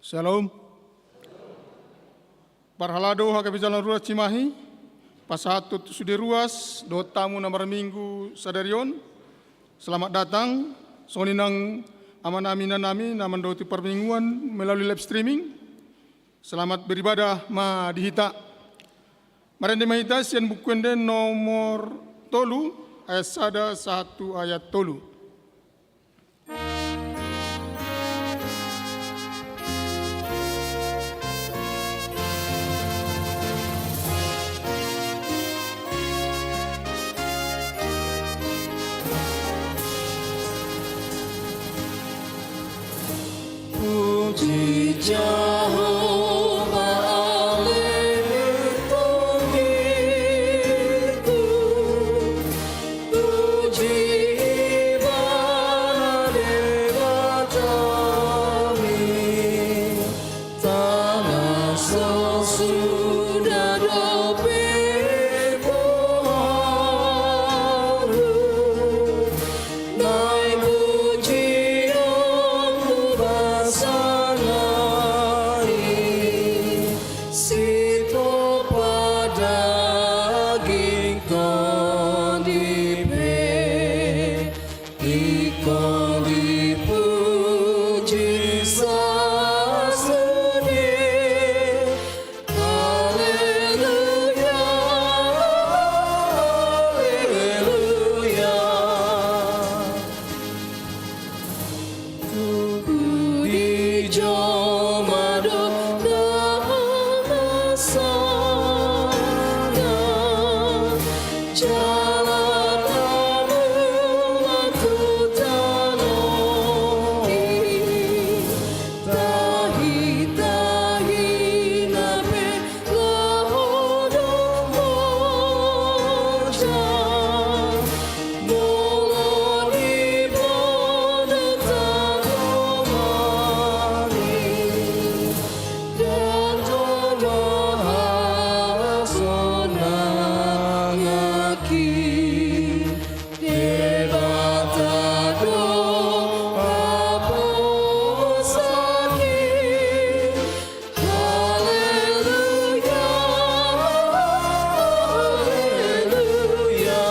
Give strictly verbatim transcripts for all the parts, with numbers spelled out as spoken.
Shalom. Parhalado hagabe jala ruas Cimahi, pasahat tu sude ruas dohot tamu na marminggu sadari on. Selamat datang. Songon i nang amanami, inanami na mandohoti parmingguan melalui live streaming. Selamat beribadah ma di hita. Marende ma hita sian Buku Ende nomor tolu, ayat sada sahat tu ayat tolu. Puji Jahowa ale tonggiku, puji Ibana Debatami. Tano so suda dope boru, naeng pujion tu basa nai. Sitopa daging tondi pe, ingkon dipuji sasude. Haleluya, haleluya. Pudi jolma do na sangap, jala tarlumobi tu tano i. Tahi-tahina pe laho do monjak, molo diboan do tano i, ndang do mahasonang aki. Debata do haposan i. Haleluya, haleluya.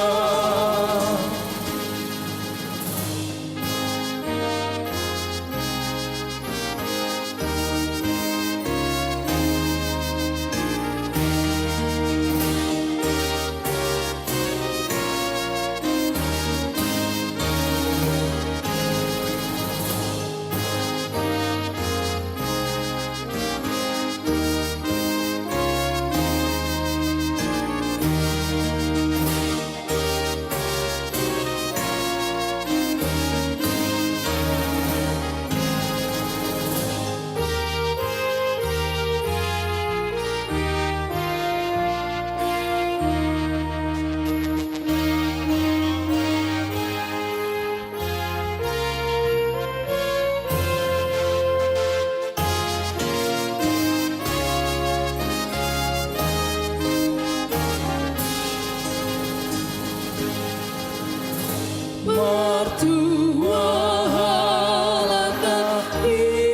Martua halak na hinaringan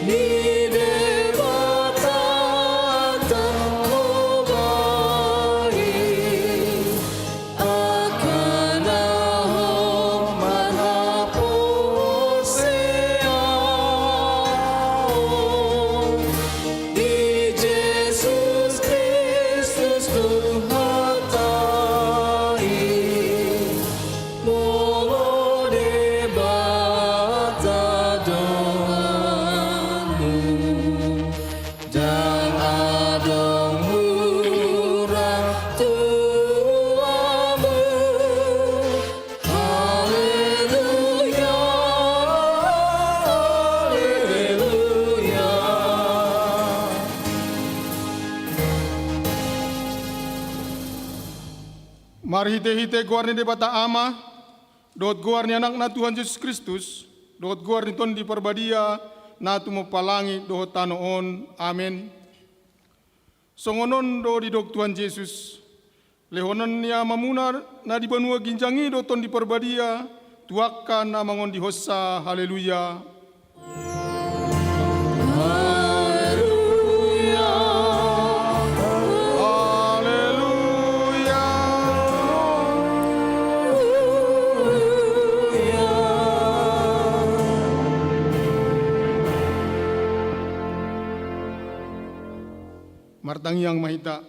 ni Debata Tamboban i. Angka na hombar haporseaon di Jesus Kristus Tuhanta i, molo Debata do hamu, ndang adong murang tu hamu. Haleluya, haleluya. Marhitehite goar ni Debata Ama, dohot goar ni Anakna Tuhan Jesus Kristus, dohot goar ni Tondi Parbadia, na tumompa langit dohot tano on. Amen. Songon on do didok Tuhan Jesus: Lehonon ni Amamuna na di banua ginjang i do Tondi Parbadia, Tu angka na mangondihonsa. Haleluya. Haleluya. Haleluya. Martangiang ma hita.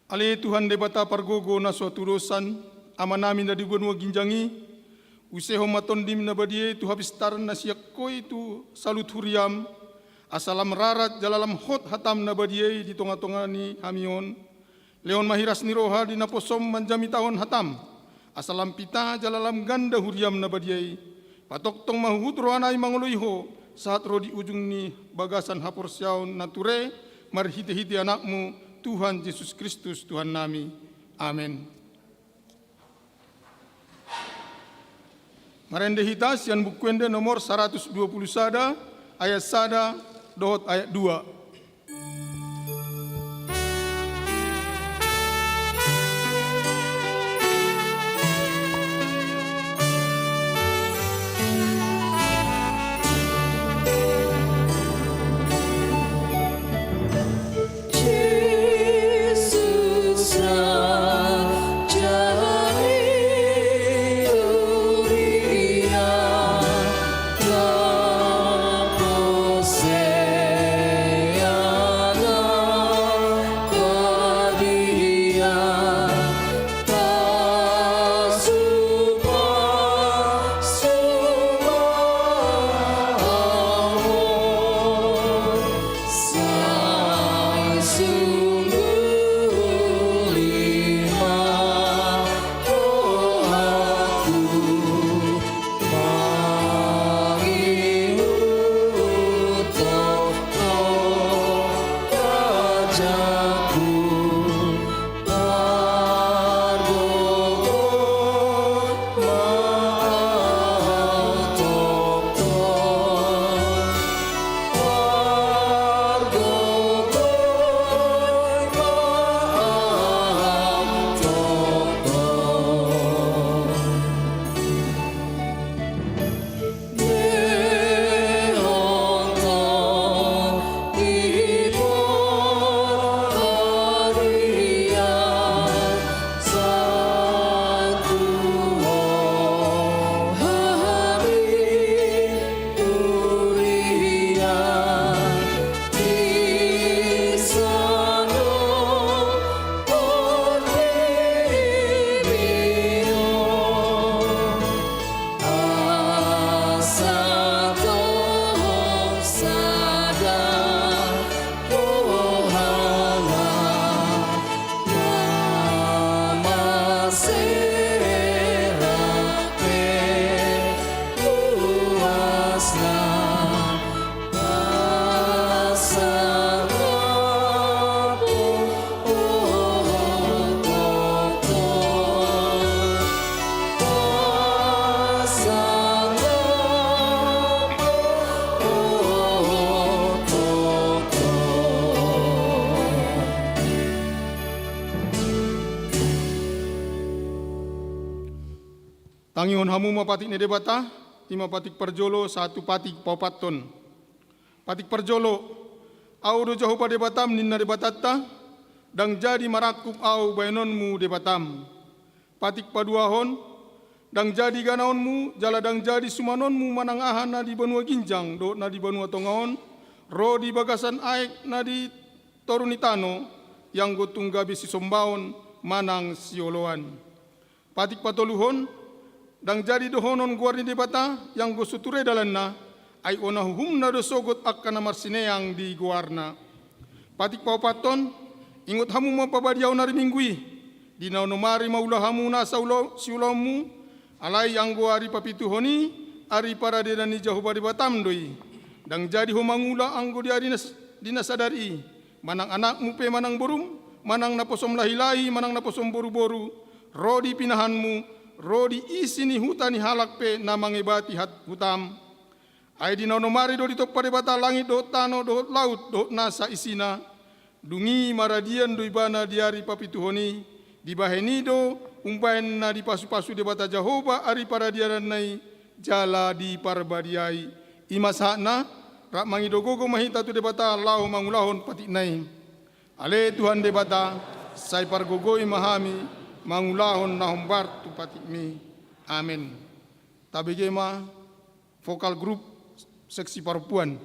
Ale Tuhan Debata pargogo na so hatudosan, Amanami na di banua ginjang i, usehon ma Tondim na badia i tu hapistaran na sian Ho i tu saluhut huriam, asa lam rarat jala lam hot hatam na badia i di tongatonga ni hami on. Lehon ma hiras ni roha di naposom manjamitahon hatam, asa lam pita jala lam ganda huriam na badia i. Patongtong ma huhut rohanami mangoloi Ho, sahat ro di ujung ni bagasan haporseaon na ture, marhitehite Anakmu, Tuhan Jesus Kristus, Tuhannami. Amen. Marende hita sian Buku Ende nomor saratus dua pulu sada, ayat sada dohot ayat dua. Tangihon hamu ma patik ni Debata, i ma patik parjolo sahat tu patik paopathon. Patik parjolo, Ahu do Jahowa Debatam, ninna Debatanta, ndang jadi marangkup Ahu bahenonmu Debatam. Patik paduahon, ndang jadi ganaonmu, jala ndang jadi sumanonmu manang aha na di banua ginjang dohot na di banua tonga on, ro di bagasan aek na di toru ni tano, ianggo tung gabe sisombaon manang sioloan. Patik patoluhon, ndang jadi dohonon goar ni Debata, ianggo so ture dalanna, ai ona uhumna do sogot angka na marsineang di goarna. Patik paopathon, ingot hamu ma pabadiaon ari Minggu i, di na onom ari maula hamu nasa ula-, siulaonmu, alai anggo ari papituhon i, ari paradenan ni Jahowa Debatam do i. Ndang jadi ho mangula anggo di ari nas-, di na sadari i, manang anakmu pe manang borum, manang naposom lahilahi, manang naposom boruboru, ro di pinahanmu, ro di isi ni huta ni halak pe na mangebati hat-, hutam. Ai di na onom ari do ditompa Debata langit dohot tano dohot laut dohot nasa isina. Dung i maradian do ibana di ari papituhon i, dibahen i do umbahen na dipasupasu Debata Jahowa ari paradiananna i jala diparbadiai. I ma sahatna, rap mangido gogo ma hita tu Debata laho mangulahon patikna i. Ale Tuhan Debata, sai pargogoi ma hami mangulahon na hombar tu patikmi. Amen. Tabege ma vokal grup seksi parompuan.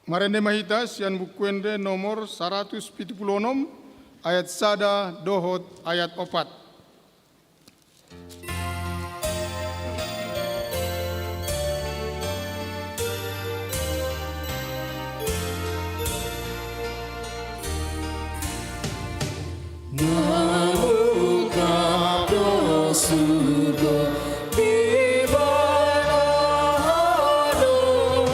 Marende ma hita sian Buku Ende nomor saratus pitu pulu onom, ayat sada dohot ayat opat. Mangungkap do surgo di balahan on,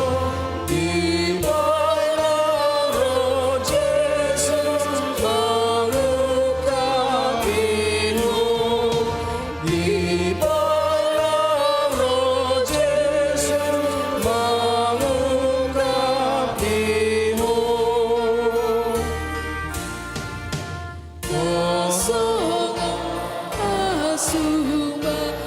di balahan on Jesus mangungkap ingot. Di balahan on Jesus mangungkap ingot. Hasongan, hasongan,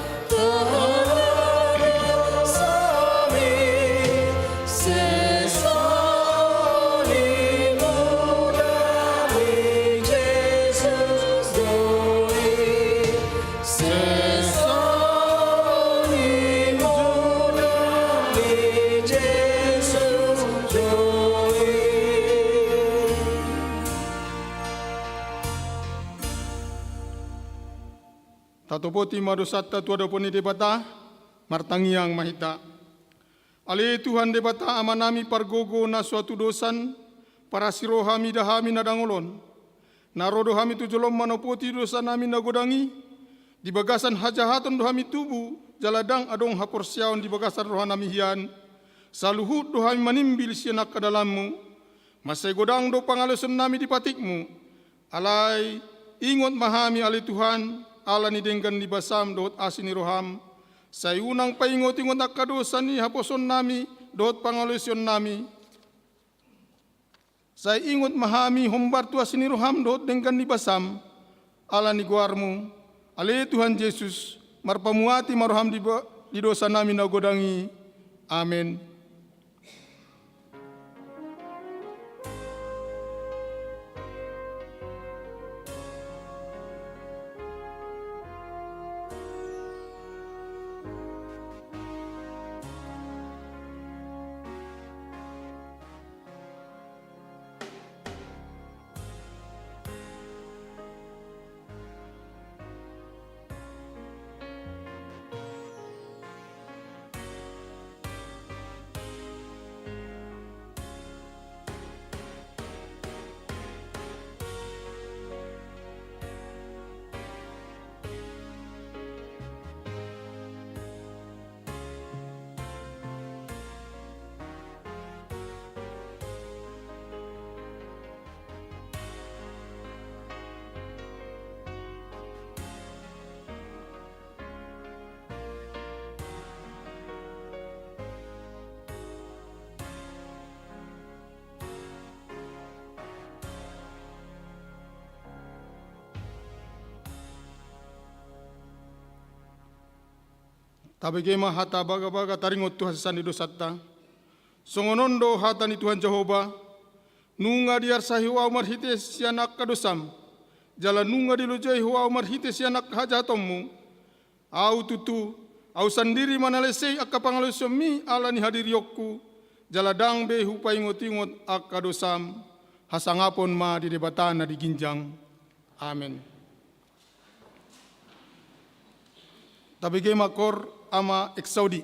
Tatopoti ma dosanta tu adopan ni Debata, martangiang ma hita. Ale Tuhan Debata Amanami pargogo na so hatudosan, parasi roha mida hami na dangol on. Na ro do hami tu jolom manopoti dosanami na godang i, di bagasan hajahaton do hami tubu, jala ndang adong haporseaon di bagasan rohanami hian, saluhut do hami manimbil sian angka dalanmu, mansai godang do pangalaosionnami di patikmu, Alai ingot ma hami ale Tuhan, ala ni denggan ni basam dohot asi ni roham, sai unang paingot-ingot angka dosa ni haposoonnami dohot pangalaosionnami. Sai ingot ma hami hombar tu asi ni roham dohot denggan ni basam, ala ni goarmu, ale Tuhan Jesus, marpamuati ma roham di ba-, di dosanami na godang i. Amen. Tabege ma hata bagabaga taringot tu hasesaan ni dosanta. Songon on do hata ni Tuhan Jahowa, nunga diarsahi ho ahu marhite sian angka dosam, jala nunga dilojai ho ahu marhite sian angka hajahatonmu. Ahu tutu, ahu sandiri manalesei angka pangalaosionmi ala ni hadirionku, jala ndang be hupaingot-ingot angka dosam. Hasangapon ma di Debata na di ginjang. Amen. Tabege ma kor ama Eksaudi.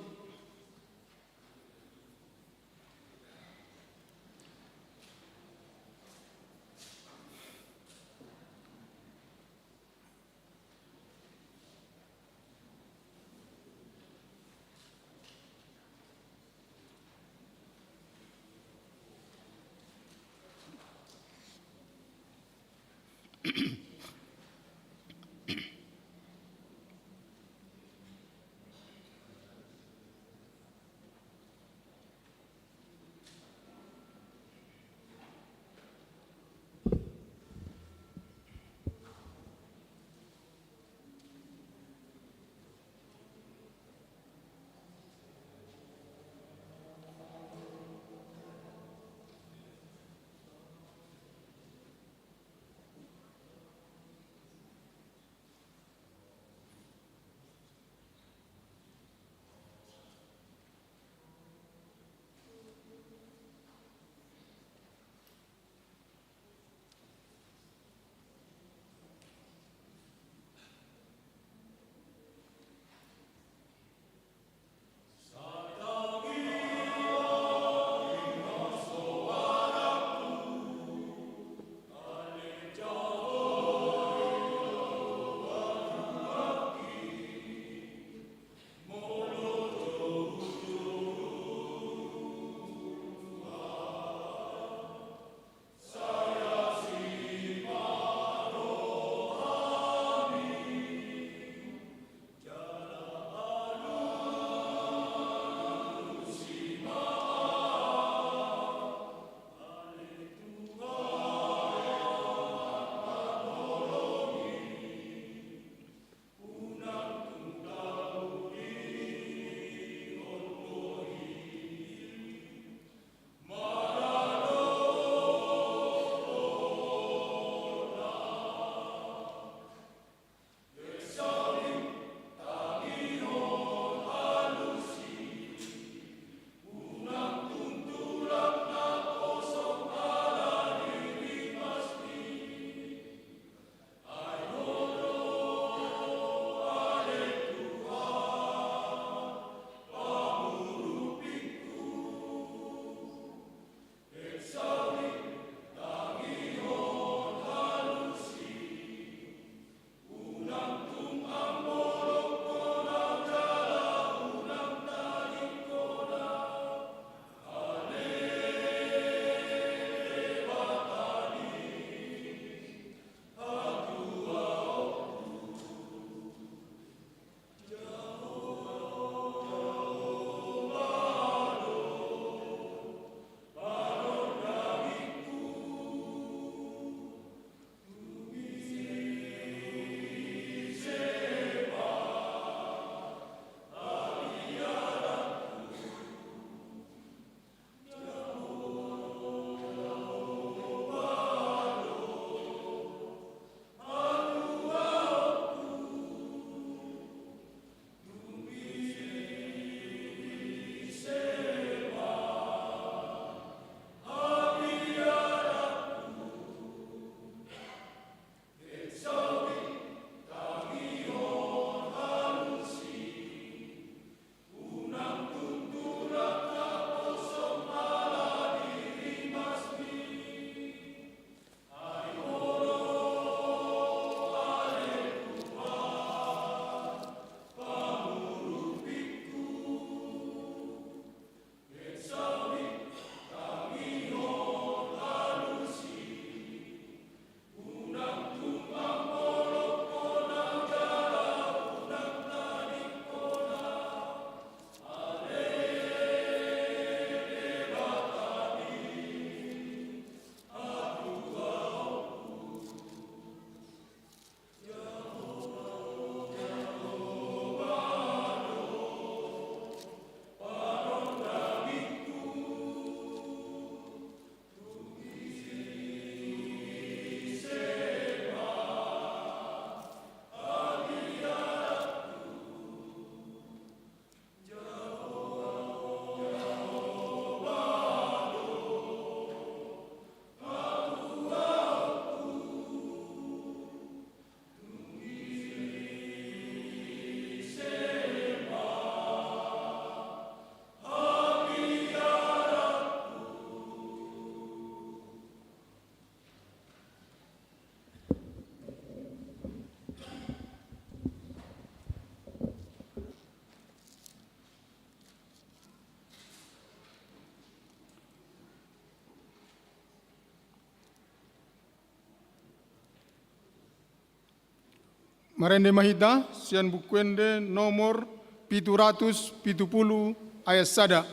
Marende ma hita sian Buku Ende nomor pitu ratus pitu pulu ayat sada.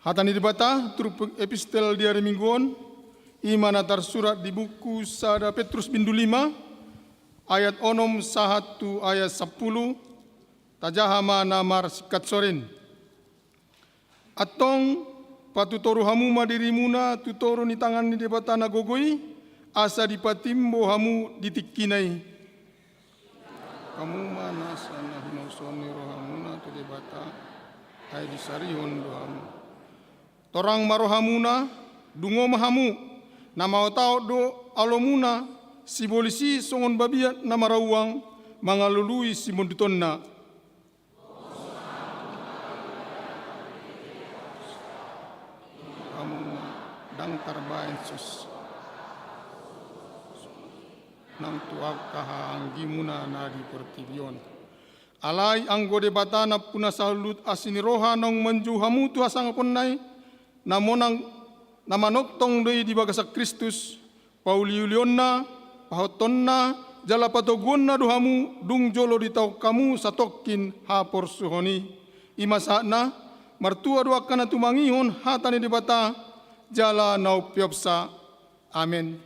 Hata ni Debata turpuk epistel di ari Minggu on, i ma na tarsurat di buku sada Petrus bindu lima, ayat onom sahat tu ayat sampulu. Tajaha ma na marsingkat sorin. Antong, patutoru hamu ma dirimuna tu toru ni tangan ni Debata na gogo i, asa dipatimbo hamu di tingkina i. Hamu ma nasa na hinausahon ni rohamuna tu Debata, ai disarihon do hamu. Torang ma rohamuna, dungo ma hamu, na maotaot do alomuna, sibolis i songon babiat na marauang, mangalului simondutonna. Hamu ma ndang tarbaen sus. Nang tu angka hahaanggimuna na di portibi on. Alai anggo Debata nampuna saluhut asi ni roha naung manjou hamu tu hasangaponna i, na monang, na manongtong do i di bagasan Kristus, pauliulionna, pahothonna, jala patoguonna do hamu, dung jolo ditaon hamu satongkin haporsuhon i. I ma sahatna, martua do angka na tumangihon hata ni Debata, jala na umpeopsa. Amen.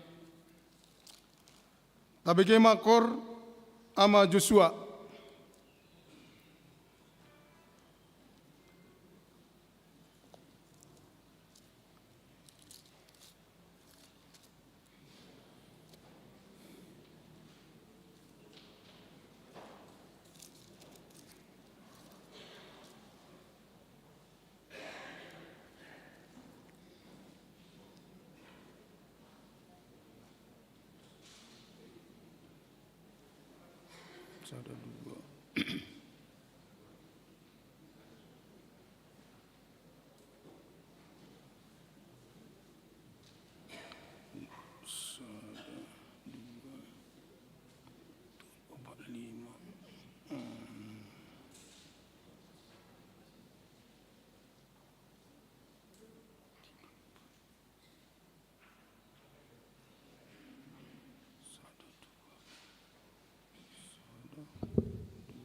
Tabege ma kor ama Josua. Sada, dua. Sada, dua, tolu, opat, lima. Hmm. Sada, dua. Sada, dua.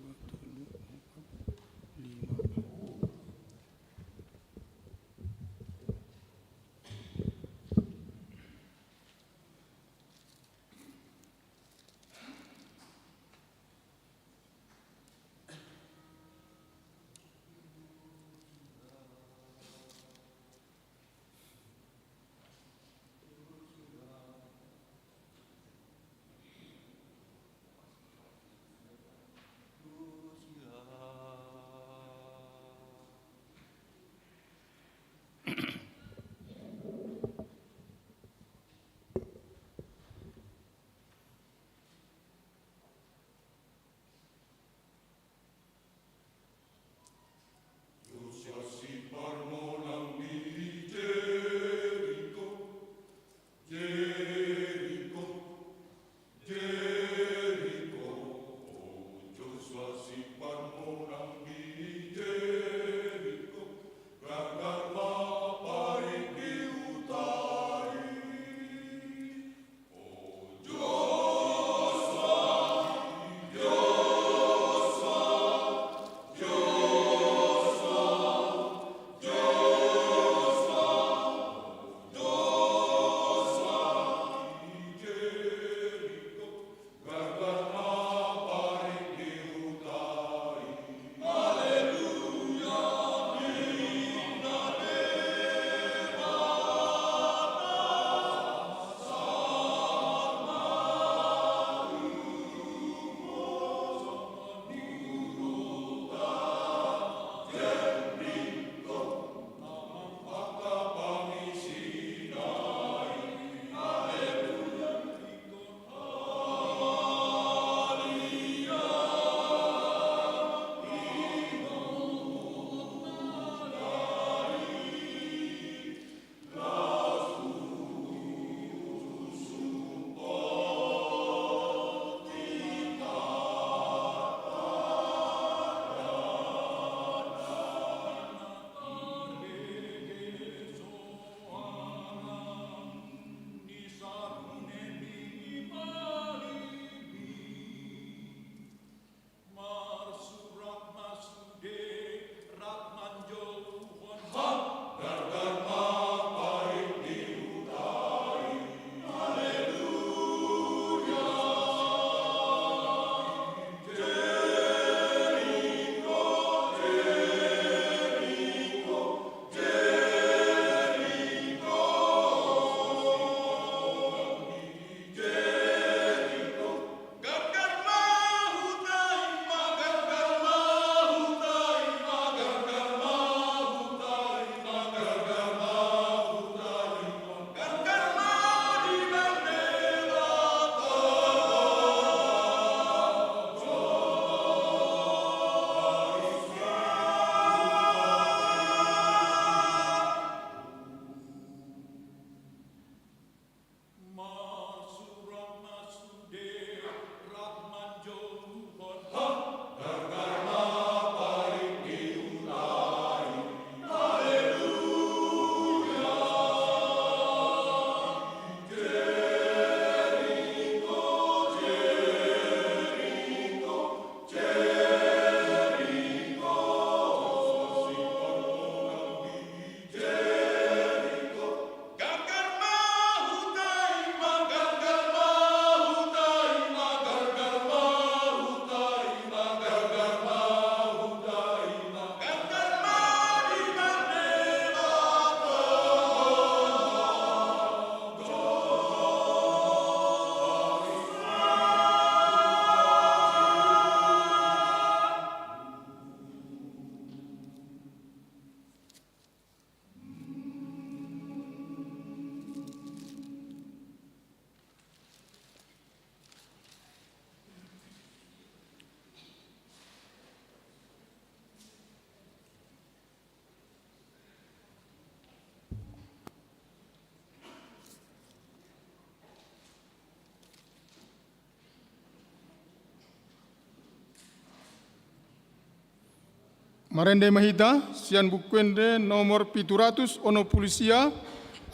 Marende ma hita sian Buku Ende nomor pitu ratus onom pulu sia,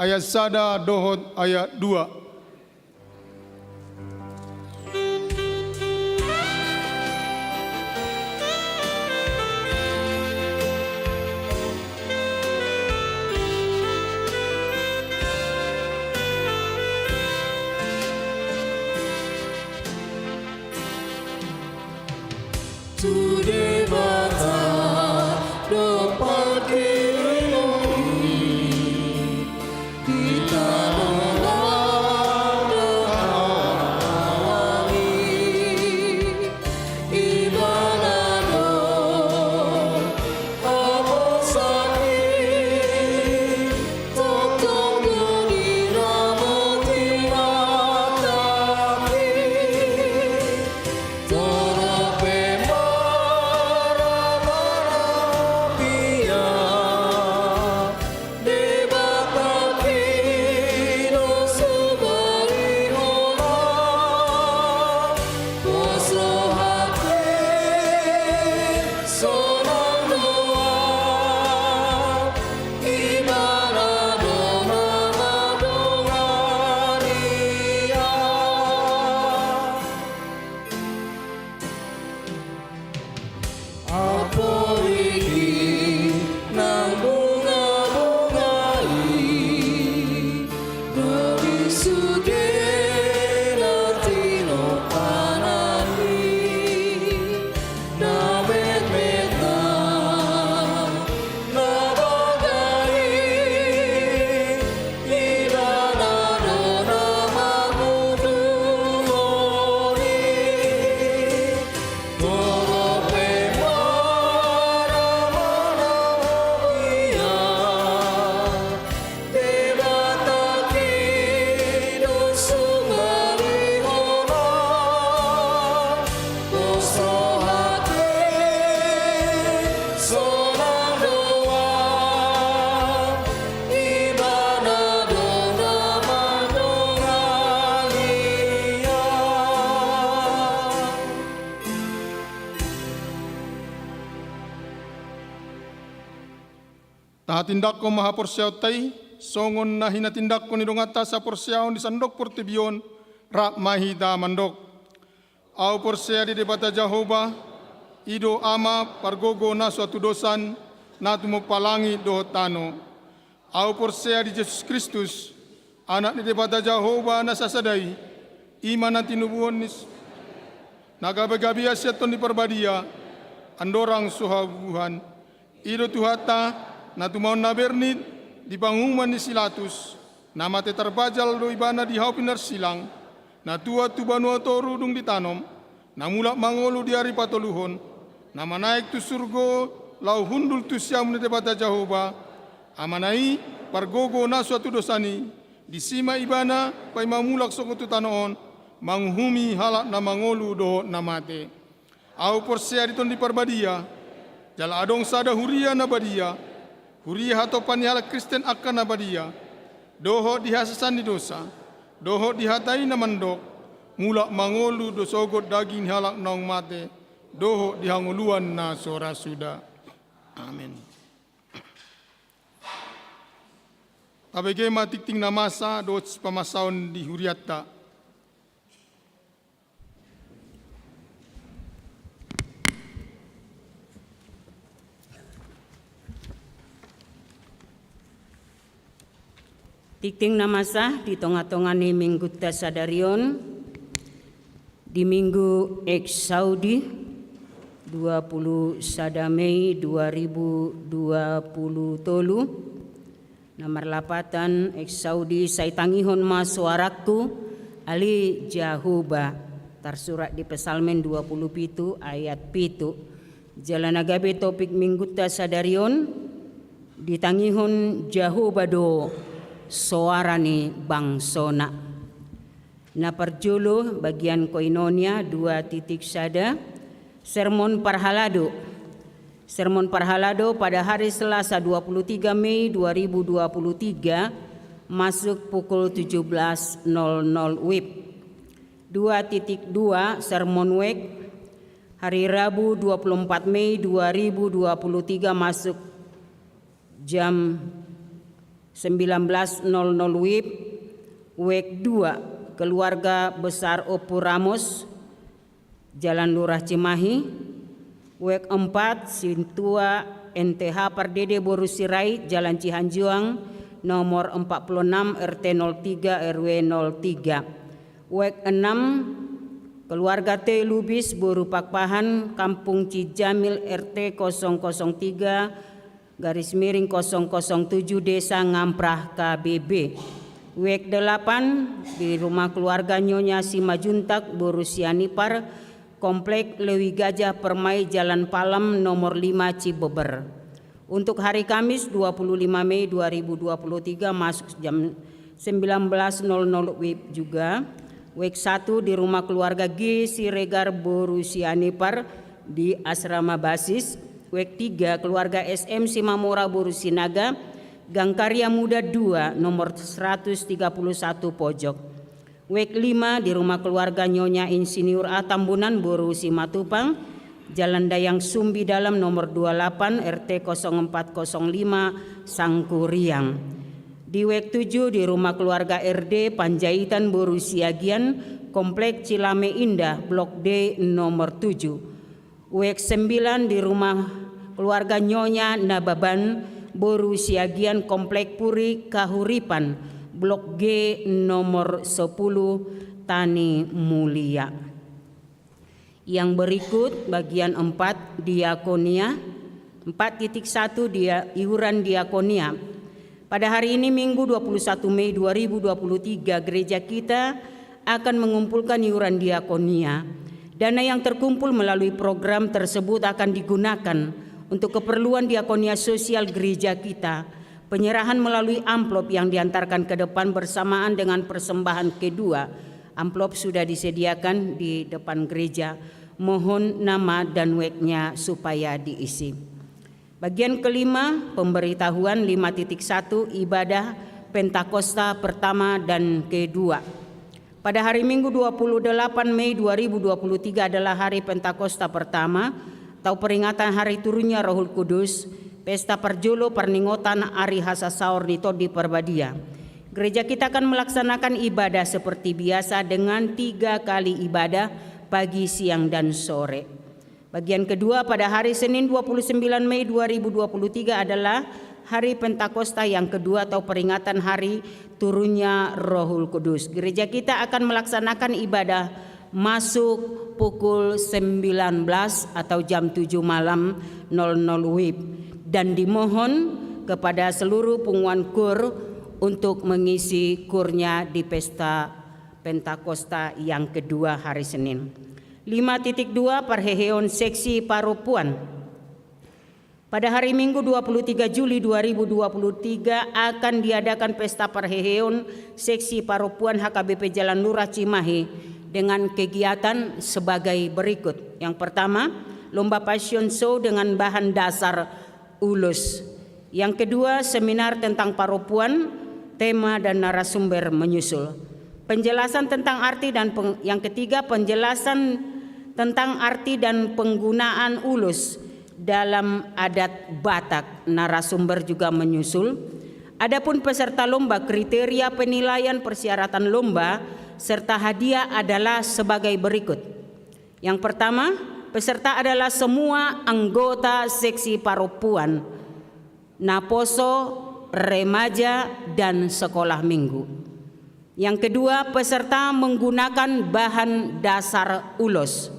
ayat sada dohot ayat dua. Tu Debata do pangkirimon i, di tano na hau i, Ibana do haposan i, tongtong do diramoti Debata i. Torop pe marmana pia Debata i do sumarihon on, poso hate sonang do au, Ibana do na mandongani au. Aporik i nang bungabunga i, do di sude na tinopanan i, na metmet na na baga i, Ibana do na mangudurhon i. Torop pe marmana pia Debata i do sumarihon on, poso hate sonang do au, Ibana do na mandongani au. Tahatindanghon ma haporseaonta i, songon na hinatindanghon ni donganta saporseaon di sandok portibi on, rap ma hita mandok. Ahu porsea di Debata Jahowa, i do Ama pargogo na so hatudosan, na tumompa langit dohot tano. Ahu porsea di Jesus Kristus, Anak ni Debata Jahowa na sasada i, i ma na tinubuhon ni s-, na gabegabean sian Tondi Parbadia, andorang so habubuhan. I do Tuhanta, na tumaon na bernit di panguhuman ni si Latus, na mate tarbajal do Ibana di hau pinarsilang, na tuat tu banua toru dung ditanom, na mulak mangolu di ari patoluhon, na manaek tu surgo laho hundul tu siamun ni Debata Jahowa, Amana i, pargogo na so hatudosan i, disi ma Ibana paima mulak sogot tu tano on, manguhumi halak na mangolu dohot na mate. Ahu porsea di Tondi Parbadia, jala adong sada huria na badia, huria hatompa ni halak Kristen angka na badia, dohot di hasesaan ni dosa, dohot di hata i na mandok, mulak mangolu do sogot daging ni halak naung mate, dohot di hangoluan na so ra suda. Amen. Tabege ma tingting na masa dohot sipamasaon di hurianta. Tingting na masa di tongatonga ni minggunta sadari on, di Minggu Exaudi, dua pulu sada Mei dua ribu dua pulu tolu, na marlapatan Exaudi, sai tangihon ma soarangku, ale Jahowa, tarsurat di Psalmen dua pulu pitu ayat pitu. Jala na gabe topik minggunta sadari on, ditangihon Jahowa do soara ni bangsona. Na parjolo bagian koinonia dua titik sada, sermon parhalado. Sermon parhalado pada hari Selasa dua puluh tiga Mei dua ribu dua puluh tiga, masuk pukul tujuh belas nol nol wib. Dua titik dua, sermon wek, Hari Rabu, dua puluh empat Mei dua ribu dua puluh tiga, masuk jam sembilan belas nol nol W I B, W I B dua, keluarga besar Ompu Ramos, Jalan Lurah Cimahi. W I B empat, Sintua N T H Pardede boru Sirait, Jalan Cihanjuang, nomor empat puluh enam, R T nol tiga, R W nol tiga. W I B enam, keluarga T Lubis boru Pakpahan, Kampung Cijamil, R T kosong kosong tiga garis miring kosong kosong tujuh, Desa Ngamprah, K B B. W I B delapan, di rumah keluarga Nyonya Simanjuntak boru Sianipar, Komplek Lewi Gajah Permai, Jalan Palem, nomor lima, Cibeber. Untuk hari Kamis, dua puluh lima Mei dua ribu dua puluh tiga, masuk jam sembilan belas nol nol W I B juga. W I B satu, di rumah keluarga G Siregar boru Sianipar di Asrama Basis. W I B tiga, keluarga S M Simamora boru Sinaga, Gang Karya Muda dua, nomor seratus tiga puluh satu, Pojok. W I B lima, di rumah keluarga Nyonya Insinyur A Tambunan boru Simatupang, Jalan Dayang Sumbi Dalam, nomor dua puluh delapan, R T kosong empat kosong lima, Sangkuriang. Di W I B tujuh, di rumah keluarga R D Panjaitan boru Siagian, Komplek Cilame Indah, Blok D, nomor tujuh. W I B sembilan, di rumah keluarga Nyonya Nababan boru Siagian, Komplek Puri Kahuripan, Blok G, nomor sepuluh, Tani Mulia. Yang berikut bagian empat, diakonia. Empat titik satu, dia, iuran diakonia. Pada hari ini, Minggu, dua puluh satu Mei dua ribu dua puluh tiga, gereja kita akan mengumpulkan iuran diakonia. Dana yang terkumpul melalui program tersebut akan digunakan untuk keperluan diakonia sosial gereja kita. Penyerahan melalui amplop yang diantarkan ke depan bersamaan dengan persembahan kedua. Amplop sudah disediakan di depan gereja. Mohon nama dan W I B-nya supaya diisi. Bagian kelima, pemberitahuan lima titik satu, ibadah Pentakosta pertama dan kedua. Pada hari Minggu, dua puluh delapan Mei dua ribu dua puluh tiga, adalah hari Pentakosta pertama, atau peringatan hari turunnya Rohul Kudus, pesta parjolo parningotan ari hasasaor ni Tondi Parbadia. Gereja kita akan melaksanakan ibadah seperti biasa dengan tiga kali ibadah, pagi, siang, dan sore. Bagian kedua, pada hari Senin, dua puluh sembilan Mei dua ribu dua puluh tiga, adalah hari Pentakosta yang kedua atau peringatan hari turunnya Rohul Kudus. Gereja kita akan melaksanakan ibadah masuk pukul sembilan belas atau jam tujuh malam, nol nol W I B, dan dimohon kepada seluruh punguan kur untuk mengisi kurnya di pesta Pentakosta yang kedua, hari Senin. Lima titik dua, parheheon seksi parompuan. Pada hari Minggu, dua puluh tiga Juli dua ribu dua puluh tiga, akan diadakan pesta parheheon seksi parompuan H K B P Jalan Lurah Cimahi dengan kegiatan sebagai berikut. Yang pertama, lomba fashion show dengan bahan dasar ulos. Yang kedua, seminar tentang parompuan, tema dan narasumber menyusul. Penjelasan tentang arti dan peng-, yang ketiga, penjelasan tentang arti dan penggunaan ulos dalam adat Batak, narasumber juga menyusul. Adapun peserta lomba, kriteria penilaian persyaratan lomba, serta hadiah adalah sebagai berikut. Yang pertama, peserta adalah semua anggota seksi parompuan, naposo, remaja, dan sekolah minggu. Yang kedua, peserta menggunakan bahan dasar ulos.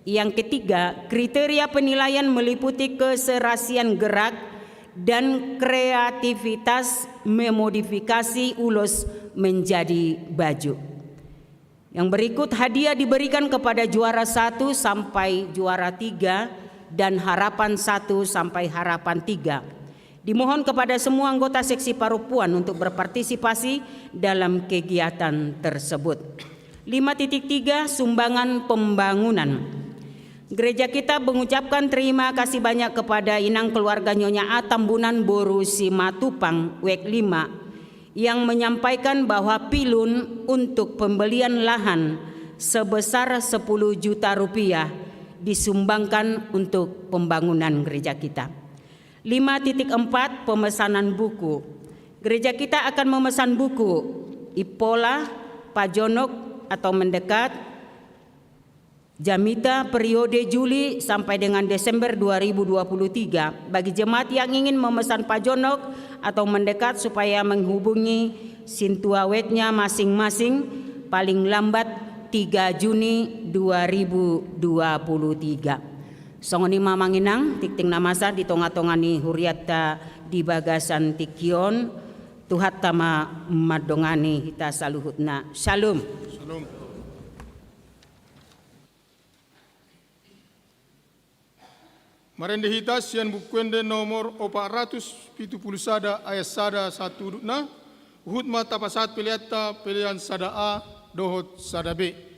Yang ketiga, kriteria penilaian meliputi keserasian gerak dan kreativitas memodifikasi ulos menjadi baju. Yang berikut, hadiah diberikan kepada juara satu sampai juara tiga dan harapan satu sampai harapan tiga. Dimohon kepada semua anggota seksi parompuan untuk berpartisipasi dalam kegiatan tersebut. Lima titik tiga, sumbangan pembangunan. Gereja kita mengucapkan terima kasih banyak kepada Inang Keluarga Nyonya A Tambunan boru Simatupang, W I B lima, yang menyampaikan bahwa pilun untuk pembelian lahan sebesar sepuluh juta rupiah disumbangkan untuk pembangunan gereja kita. Lima titik empat, pemesanan buku. Gereja kita akan memesan buku Ipola, Pajonok atau Mendekat, Jamita periode Juli sampai dengan Desember dua ribu dua puluh tiga. Bagi jemaat yang ingin memesan Pajonok atau Mendekat supaya menghubungi sintua webnya masing-masing paling lambat tiga Juni dua ribu dua puluh tiga. Songon i ma amang inang, tingting na masa di tonga-tonga ni hurianta di bagasan tingki on, Tuhanta ma mandongani hita saluhutna. Shalom. Shalom. Marende hita sian Buku Ende nomor opat ratus pitu puluh sada ayat sada sahat tu udutna, huhut ma tapasahat peleanta, pelean sada A dohot sada B.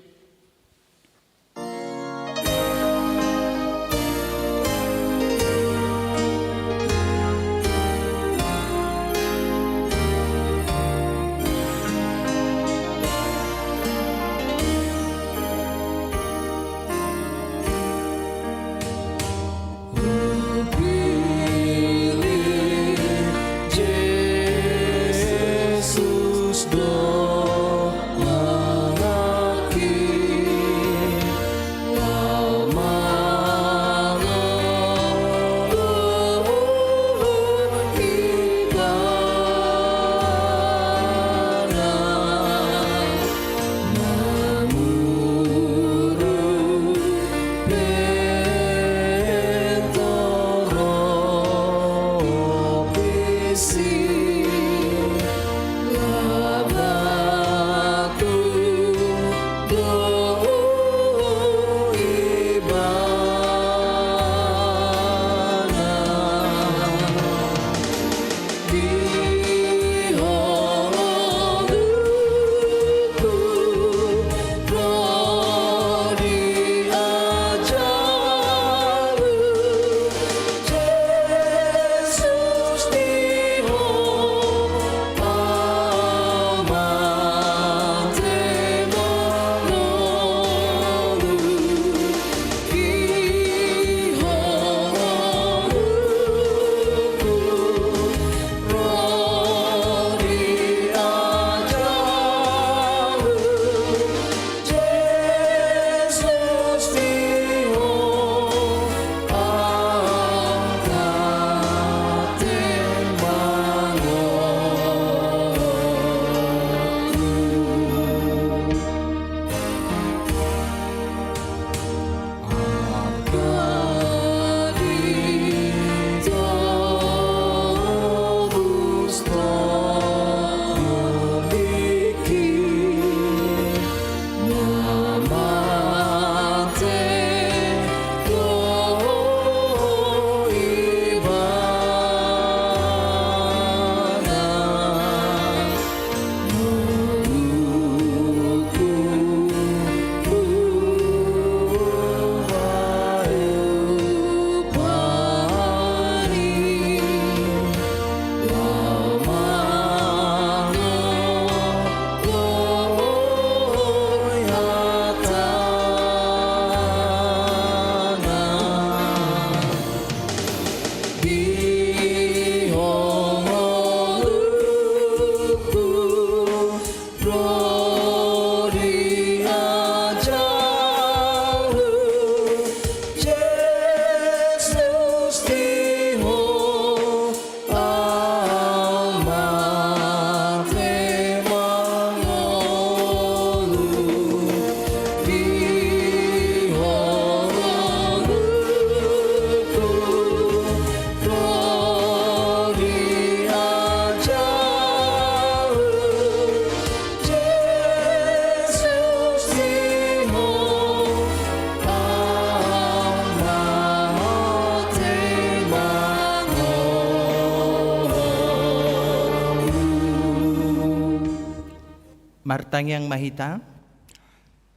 Martangiang ma hita.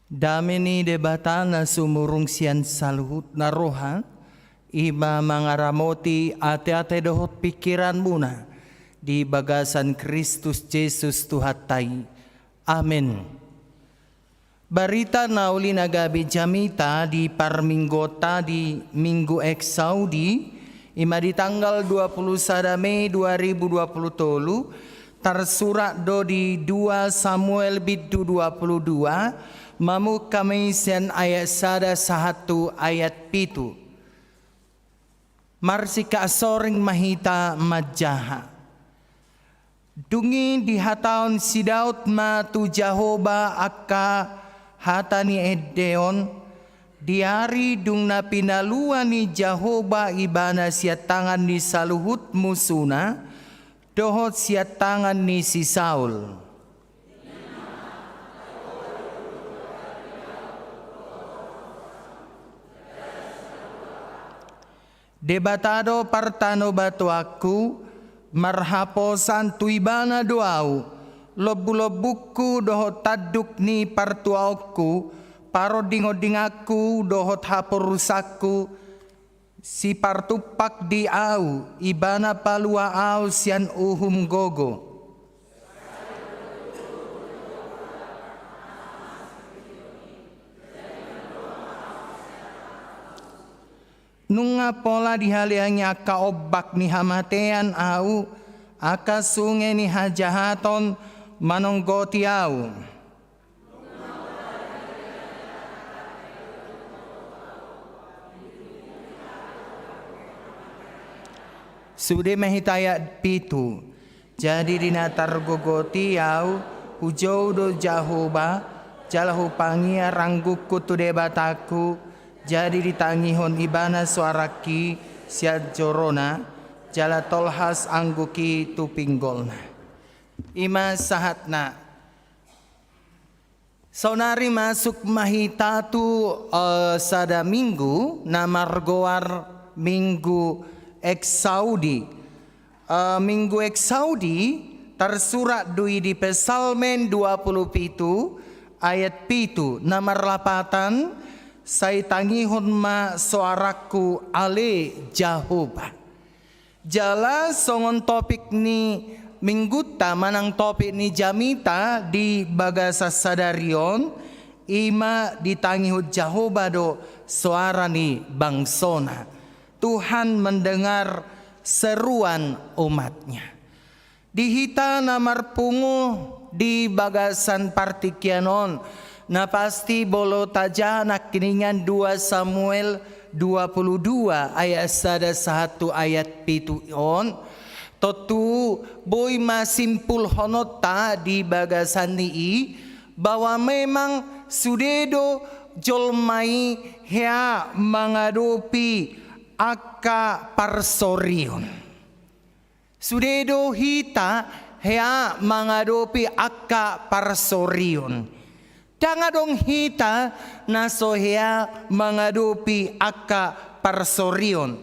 Dame ni Debata na sumurung sian saluhutna roha, i ma mangaramoti ateate dohot pingkiranmuna di bagasan Kristus Jesus Tuhanta i. Amen. Barita na uli na gabe jamita di parmingguonta di Minggu Exaudi, i ma di tanggal dua puluh sada Mei dua ribu dua puluh tolu, tarsurat do di dua Samuel bindu dua puluh dua, mamungka ma i sian ayat sada sahat tu ayat pitu. Marsikassoring ma hita manjaha. Dung i dihatahon si Daud ma tu Jahowa angka hata ni ende on, di ari dung na pinalua ni Jahowa ibana sian tangan ni saluhut musuna, dohot sian tangan ni si Saul. Debata do partanobatoanku, marhaposan tu Ibana do ahu, lombulombungku dohot tanduk ni partuaonku, parondingondinganku dohot haporusanku, sipartumpak di ahu, Ibana palua ahu sian uhum gogo. Nunga pola dihaleangi angka ombak ni hamatean ahu, angka sunge ni hajahaton manonggoti ahu. Sude ma hita ayat pitu. Jadi di na targogoti ahu, hujou do Jahowa, jala hupangiar anggukku tu Debatangku, jadi ditangihon Ibana soarangki sian jorona, jala tolhas anggukki tu pinggolna. I ma sahatna. Saonari masuk ma hita tu, eh, sada minggu na margoar Minggu Exaudi. Eh, Minggu Exaudi tarsurat do i di Psalmen dua puluh pitu ayat pitu na marlapatan, sai tangihon ma soarangku ale Jahowa. Jala songon topik ni minggunta manang topik ni jamita di bagasan sadari on, i ma ditangihon Jahowa do soara ni bangsona. Tuhan mendengar seruan umat-Nya. Di hita na marpungu di bagasan partingkian on, na pasti molo tajaha nangkiningan dua Samuel dua puluh dua ayat sada sahat tu ayat pitu on, tontu boi ma simpulhononta di bagasan ni i, bahwa memang sude do jolma i hea mangadopi angka parsorion. Sude do hita hea mangadopi angka parsorion. Ndang adong hita na so hea mangadopi angka parsorion.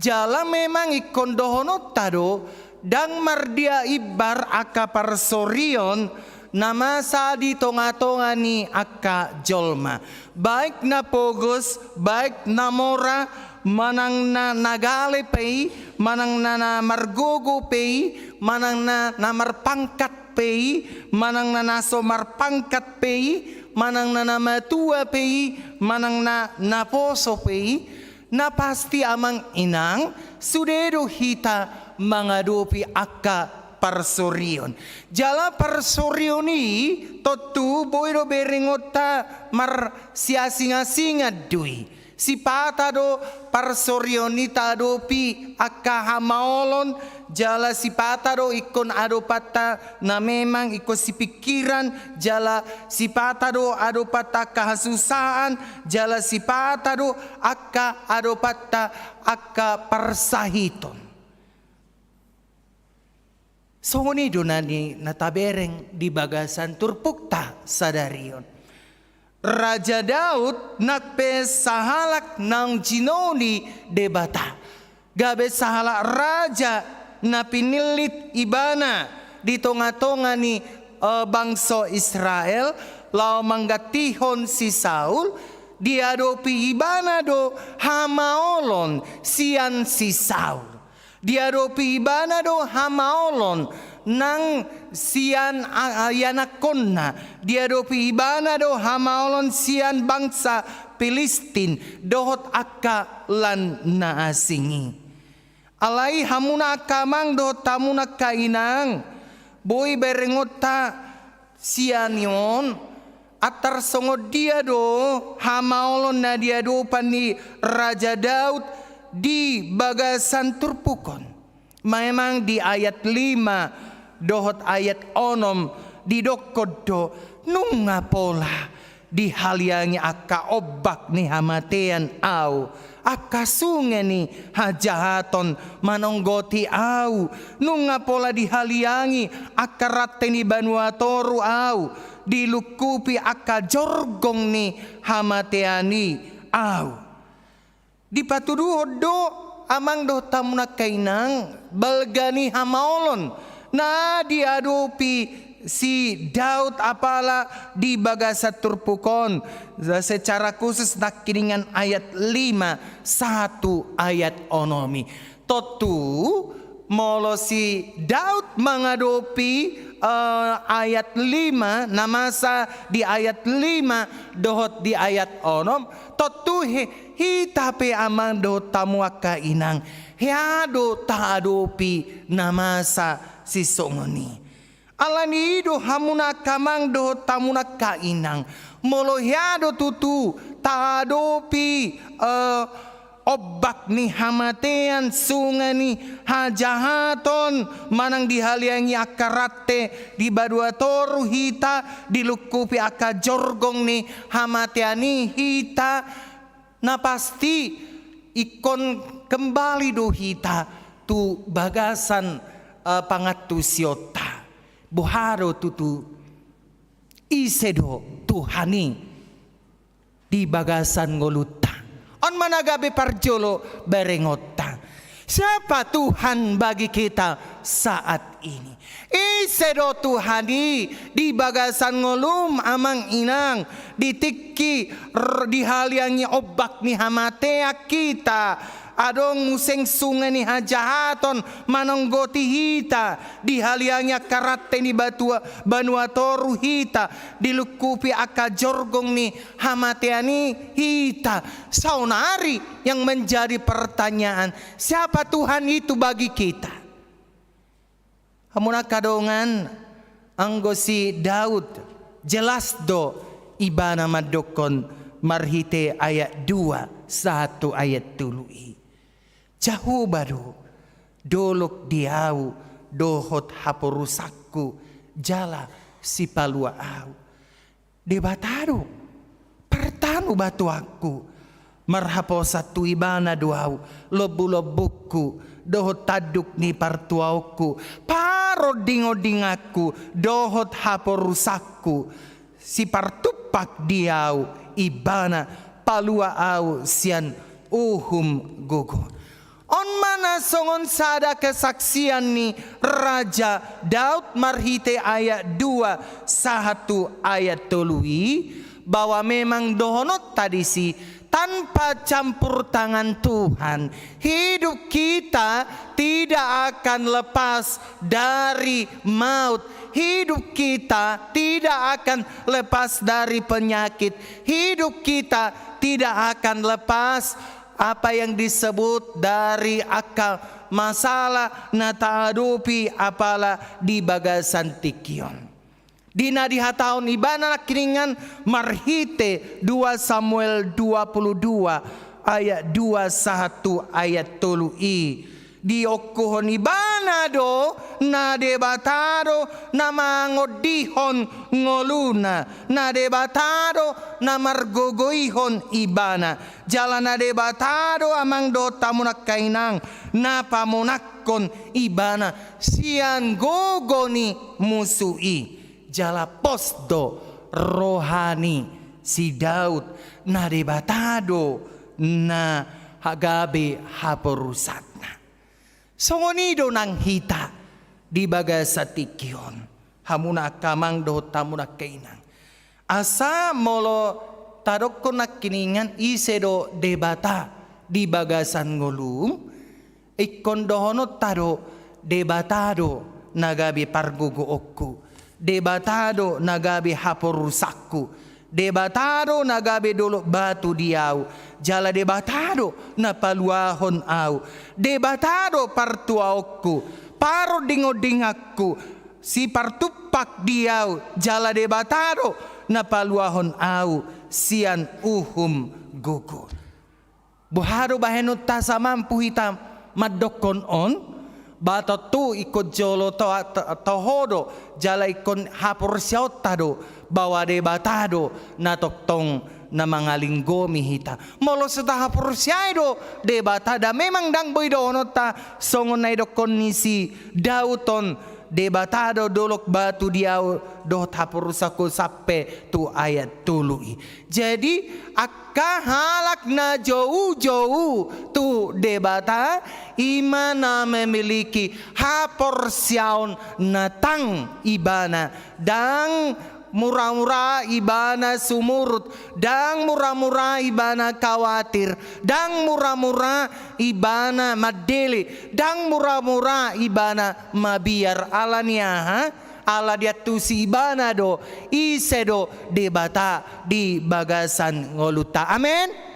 Jala memang ingkon dohononta do, ndang mardia imbar angka parsorion na masa di tongatonga ni angka jolma. Baik na pogos, baik na mora, manang na, na gale pe i, manang na, na margogo pe i, manang na, na marpangkat pe i, manang na, na so marpangkat pe i, manang na, na matua pe i, manang na, na poso pe i, na pasti amang inang, sude do hita mangadopi angka parsorion. Jala parsorion i tontu boi do berengonta marsiasingasingan do i. Sipata do parsorion i taadopi angka hamaolon, jala sipata do ingkon adopanta na memang ingkon sipingkiran, jala sipata do adopanta angka hasusaan, jala sipata do angka adopanta angka parsahiton. Songon i do na ni, na tabereng di bagasan turpukta sadari on. Raja Daud nang pe sahalak naung jinoli Debata. Gabe sahalak raja na pinillit Ibana di tongatonga ni, eh, bangso Israel, laho manggantihon si Saul, diadopi Ibana do hamaolon sian si Saul. Diadopi Ibana do hamaolon nang sian a-, ianakhonna, diadopi ibana do hamaolon sian bangsa Pilistin dohot angka lan na asing i. Alai hamuna angka amang dohot hamuna angka inang, boi berengonta sian on, antar songon dia do hamaolon na diadopan ni Raja Daud di bagasan turpuk on. Memang di ayat lima dohot ayat onom didokkon do, nunga pola dihaliangi angka ombak ni hamatean ahu, angka sunge ni hajahaton manonggoti ahu, nunga pola dihaliangi angka rante ni banua toru ahu, dilungkupi angka jorgong ni hamatean i ahu. Dipatuduhon do amang dohot hamuna angka inang, balga ni hamaolon na diadopi si Daud apala di bagasan turpuk on, secara khusus nangkiningan ayat lima sahat tu ayat onom i. Tontu molo si Daud mangadopi, eh, ayat lima, na masa di ayat lima dohot di ayat onom, tontu hi-, hita pe amang dohot hamu angka inang, hea do taadopi na masa sisongon i. Alani i do hamuna angka amang dohot hamuna angka inang, molo hea do tutu taadopi, eh, ombak ni hamatean, sunge ni hajahaton, manang dihaliangi angka rante di banua toru hita, dilungkupi angka jorgong ni hamatean i hita, na pasti ingkon kembali do hita tu bagasan, eh, pangantusionta. Boha do tutu, ise do Tuhan i di bagasan ngolunta? On ma na gabe parjolo berengonta. Siapa Tuhan bagi kita saat ini? Ise do Tuhan i di bagasan ngolum amang inang, di tingki r-, dihaliangi ombak ni hamatean hita, adong muse sunge ni hajahaton manonggoti hita, dihaliangi angka rante ni batua, banua toru hita, dilungkupi angka jorgong ni hamatean i hita. Saonari yang menjadi pertanyaan, siapa Tuhan itu bagi kita? Hamuna angka dongan, anggo si Daud, jelas do ibana mandokkon marhite ayat dua sahat tu ayat tolu i. Jahowa do dolok di ahu dohot haporusanku jala sipalua ahu. Debata do partanobatoanku, marhaposan tu ibana do ahu lombulombungku dohot tanduk ni partuaonku, parondingondinganku dohot haporusanku, sipartumpak di ahu ibana, palua ahu sian uhum gogo. On ma na songon sada kesaksian ni Raja Daud marhite ayat dua sahat tu ayat tolu i, bahwa memang dohononta disi, tanpa campur tangan Tuhan, hidup kita tidak akan lepas dari maut, hidup kita tidak akan lepas dari penyakit, hidup kita tidak akan lepas apa yang disebut dari angka masalah na taadopi apala di bagasan tingki on. Di na dihatahon ibana nangkiningan marhite dua Samuel dua puluh dua ayat dua sahat tu ayat tolu i. Diongkuhon ibana do, na Debata do na mangondihon ngoluna, na Debata do na margogoihon ibana. Jala na Debata do amang dohot hamuna angka inang na pamonangkon ibana sian gogo ni musu i. Jala pos do roha ni si Daud, na Debata do na gabe haporusatna. Songon i do nang hita di bagasan tingki on, hamuna angka amang dohot hamuna angka inang. Asa molo tadokkon nangkiningan ise do Debata di bagasan ngolum, ingkon dohononta do Debata do na gabe pargogoonku. Debata do na gabe haporusanku. Debata do na gabe dolok batu di ahu. Jala Debata do na paluahon ahu. Debata do partuaonku, parondingondinganku, sipartumpak di ahu. Jala Debata do na paluahon ahu sian uhum gogo. Boha do bahenonta asa mampu hita mandokkon on? Ba tontu ingkon jolo to-, to-, toho do, jala ingkon haporseaonta do, bahwa Debata do na tongtong na mangalinggomi hita. Molo so tahaporseai do Debata, da memang ndang boi dohononta songon na didokkon ni si Daud on, Debata do dolok batu di ahu dohot haporusanku, sampe tu ayat tolu i. Jadi, angka halak na joujou tu Debata, i ma na memiliki haporseaon na tang ibana, ndang muramura ibana sumurut, ndang muramura ibana khawatir, ndang muramura ibana mandele, ndang muramura ibana mabiar. Ala ni aha? Ala diantusi ibana do ise do Debata di bagasan ngolunta. Amen.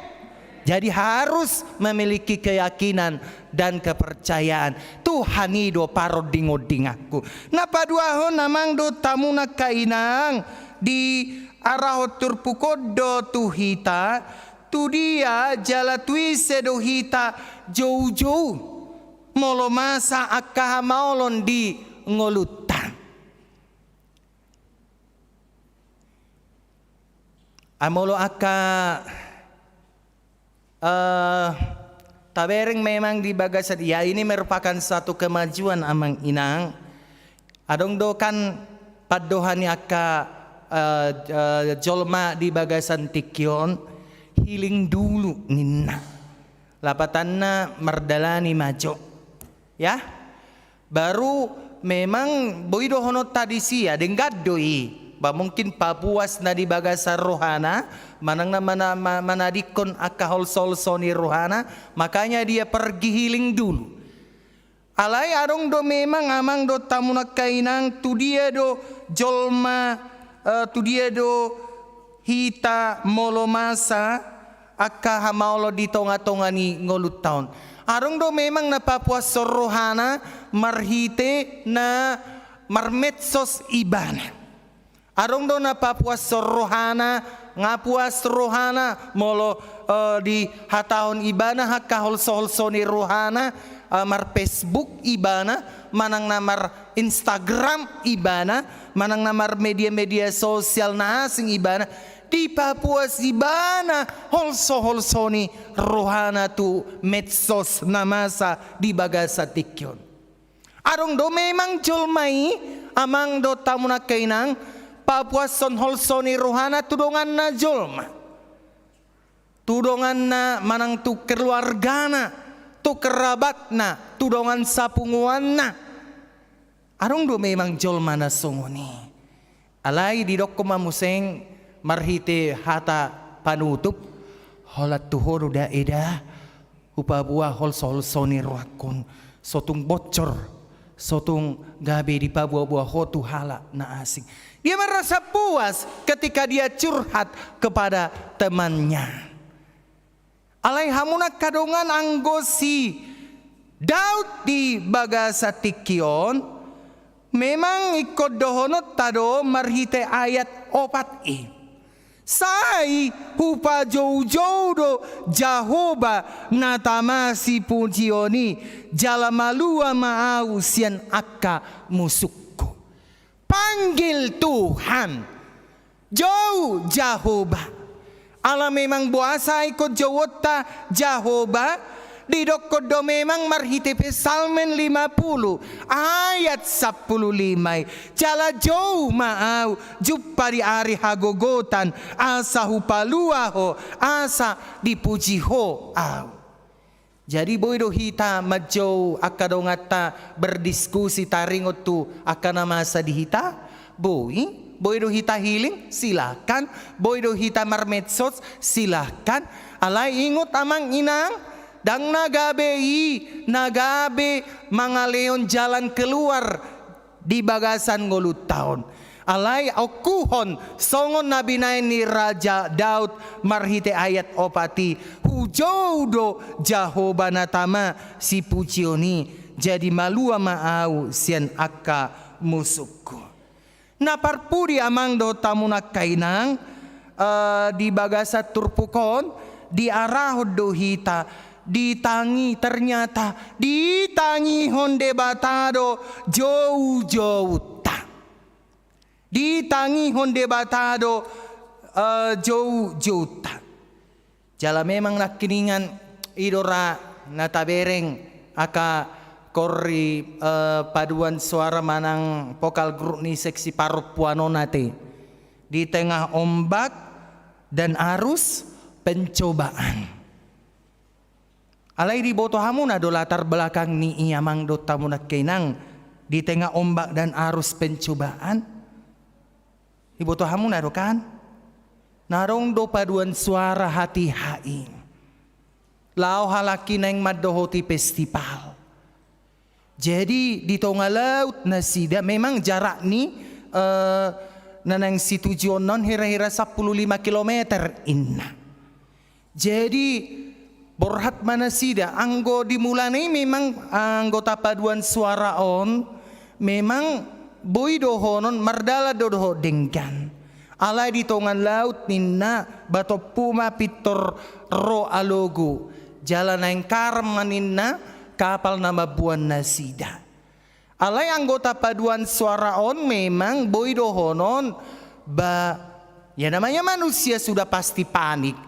Jadi harus memiliki keyakinan dan kepercayaan. Tuhan i do parondingondinganku. Na paduahon, amang dohot hamu na angka inang, diarahon turpuk on do tu hita, tu dia jala tu ise do hita joujou molo masa angka hamaolon di ngolunta. Ai molo angka, eh, tabereng memang di bagasan, ya, ini merupakan satu kemajuan, amang inang. Adong do kan pandohan ni angka, eh, eh, jolma di bagasan tingki on, healing dulu ninna. Lapatanna mardalani ma jo. Ya? Baru memang boi dohononta disi, ya, denggan do i. Ba mungkin papuas na di bagasan rohana, manang na mana-, ma-, manadingkon angka holso-holso ni rohana, makanya dia pergi healing dulu. Alai adong do memang, amang dohot hamu na angka inang, tu dia do jolma, eh, tu dia do hita molo masa angka hamaolon di tonga-tonga ni ngolunta on. Adong do memang na papuashon rohana marhite na marmedsos ibana. Adong do na papuashon rohana, nga puas rohana molo, eh, dihatahon ibana angka holso-holso ni rohana, eh, mar-Facebook ibana, manang na mar-Instagram ibana, manang na marmedia-media sosial na asing ibana, dipapuas ibana holso-holso ni rohana tu medsos na masa di bagasan tingki on. Adong do memang jolma i, amang dohot hamu na angka inang, papuashon holso ni rohana tu donganna jolma. Tu donganna manang tu keluargana, tu kerabatna, tu dongan sapunguanna. Adong do memang jolma na songon i. Alai didokkon ma muse marhite hata panutup, holan tu ho do da eda, hupaboa holso-holso ni rohangkon, so tung bocor, so tung gabe dipaboa-boa ho tu halak na asing. Dia merasa puas ketika dia curhat kepada temannya. Alai hamu na angka dongan, anggo si Daud di bagasan tingki on, memang ingkon dohononta do marhite ayat opat i. Sai hupajoujou do Jahowa na tama sipujion i, jala malua ma ahu sian angka musungku. Panggil Tuhan. Jou Jahowa. Ala memang boasa ingkon jouonta Jahowa, didokkon do memang marhite Psalmen lima puluh ayat sampulu lima i. Jala jou ma ahu, jumpa di ari hagogotan, asa hupalua ho, asa dipuji ho ahu. Jadi, boi do hita manjou angka donganta berdiskusi taringot tu angka na masa di hita? Boi. Boi do hita healing? Silahkan. Boi do hita marmedsos? Silahkan. Alai ingot, amang inang, ndang na gabe i na gabe mangalehon jalan keluar di bagasan ngolunta on. Alai ongkuhon songon na binahen ni Raja Daud marhite ayat opat i, hujou do Jahowa na tama sipujion i, jadi malua ma ahu sian angka musungku. Na parpudi amang dohot hamu na angka inang, eh, di bagasan turpuk on, diarahon do hita, ditangi, ternyata ditangihon Debata do joujounta. Ditangihon Debata do, eh, joujounta. Jala memang nangkiningan i do ra na tabereng angka kori, eh, paduan suara manang vokal grup ni seksi parompuan on ate. Di tengah ombak dan arus pencobaan. Alai diboto hamuna do latar belakang ni i amang dohot hamu na angka inang, di tengah ombak dan arus pencobaan? Diboto hamuna do kan? Na adong do paduan suara hatiha i. Laho halak i naeng mandohoti festival. Jadi di tonga laut nasida, memang jarak ni, eh, na naeng situjuonna on hira-hira sampulu lima kilometer inna. Jadi borhat ma nasida, anggo di mulana i memang anggota paduan suara on memang boi dohonon mardalan do dohot denggan. Alai di tonga laut ninna, ba tompu ma pintor ro alogo. Jala naeng karam ma ninna kapal na mamboan nasida. Alai anggota paduan suara on memang boi dohonon, ba, ya namanya manusia sudah pasti panik.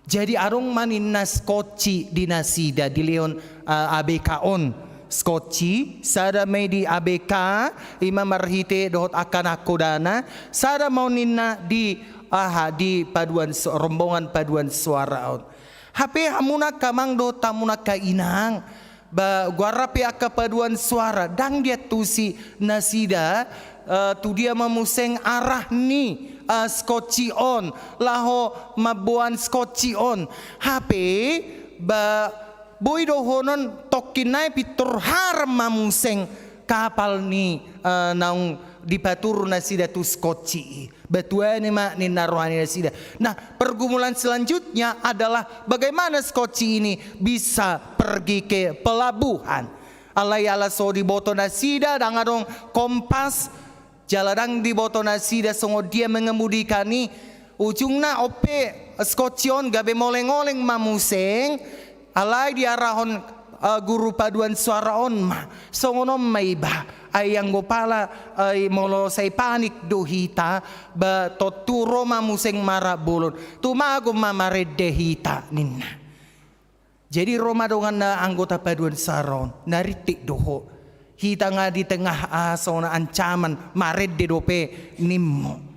Jadi adong ma ninna skoci di nasida, dilehon, eh, A B K on. Skoci, sada ma i di A B K, i ma marhite dohot angka nahkodana, sada ma on ninna di, aha, di paduan su-, rombongan paduan suara on. Hape hamu na angka amang dohot hamu na angka inang, ba, goarna pe angka paduan suara, ndang diantusi nasida, eh, tu dia ma muse arah ni, eh, skoci on, laho mamboan skoci on. Hape, ba, boi dohonon tongkin nai pintor haram ma muse kapal ni, eh, naung dipaturu nasida tu skoci i. Batuan i ma ninna roha ni nasida. Nah, pergumulan selanjutnya adalah bagaimana skoci ini bisa pergi ke pelabuhan. Alai ala so diboto nasida, ndang adong kompas, jala ndang diboto nasida songon dia mengemudikan i, ujungna on pe skoci on gabe moleng-oleng ma muse, alai diarahon, eh, guru paduan suara on ma, songon on ma iba. Ai anggo pala, eh, molo sai panik do hita, ba tontu ro ma muse mara bolon. Tumagon ma marende hita ninna. Jadi ro ma donganna anggota paduan suara on, na rintik do ho. Hita nga di tengah, ah, songon ancaman, marende dope nimmu.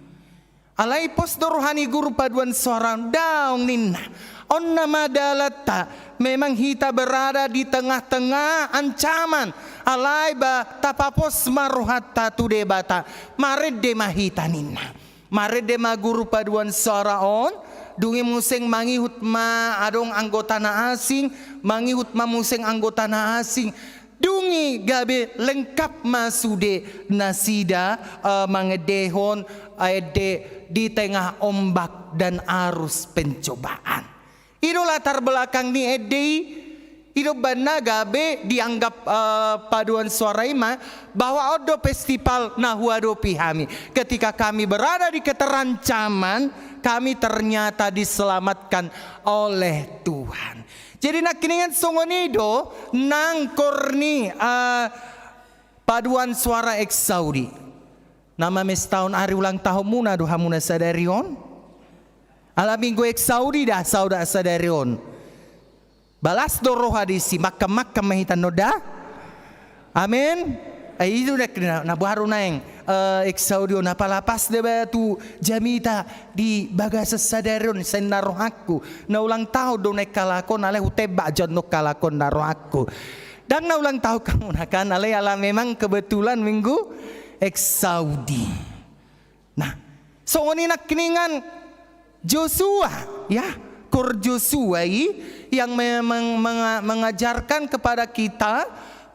Alai pos do roha ni guru paduan suara on, daong ninna. On nama dalanta, memang hita berada di tengah-tengah ancaman. Alai ba tapapos ma rohanta tu Debata, marende ma hita ninna. Marende ma guru paduan suara on, dung i muse mangihut ma adong anggota na asing, mangihut ma muse anggota na asing. Dung i gabe lengkap ma sude nasida, eh, mangendehon, eh, ende di tengah ombak dan arus pencobaan. I do latar belakang ni ende i, i do umbahen na gabe dianggap, eh, paduan suara i ma, bahwa on do festival na huadopi hami. Ketika kami berada di keterancaman, kami ternyata diselamatkan oleh Tuhan. Jadi nangkiningan songon i do nangkor ni, eh, paduan suara Exaudi. Na mamestahon ari ulang tahunmuna do hamu na sadari on? Ala minggu Exaudi da, sauda sadari on. Balas do roha disi, mangkam-mangkam ma hita annon da. Amen. Eh, i do na, na, na baru naeng, eh, Exaudi on, apala pas da ba tu jamita di bagasan sadari on, sai na rohangku. Na ulang tahun do naeng halak on, alai hutembak jo annon halak on na rohangku. Ndang na ulang tahun hamu na kan, alai ala memang kebetulan minggu Exaudi. Nah, songon i nangkiningan Josua, ya, kor Josua i yang me-, meng-, menga-, mengajarkan kepada kita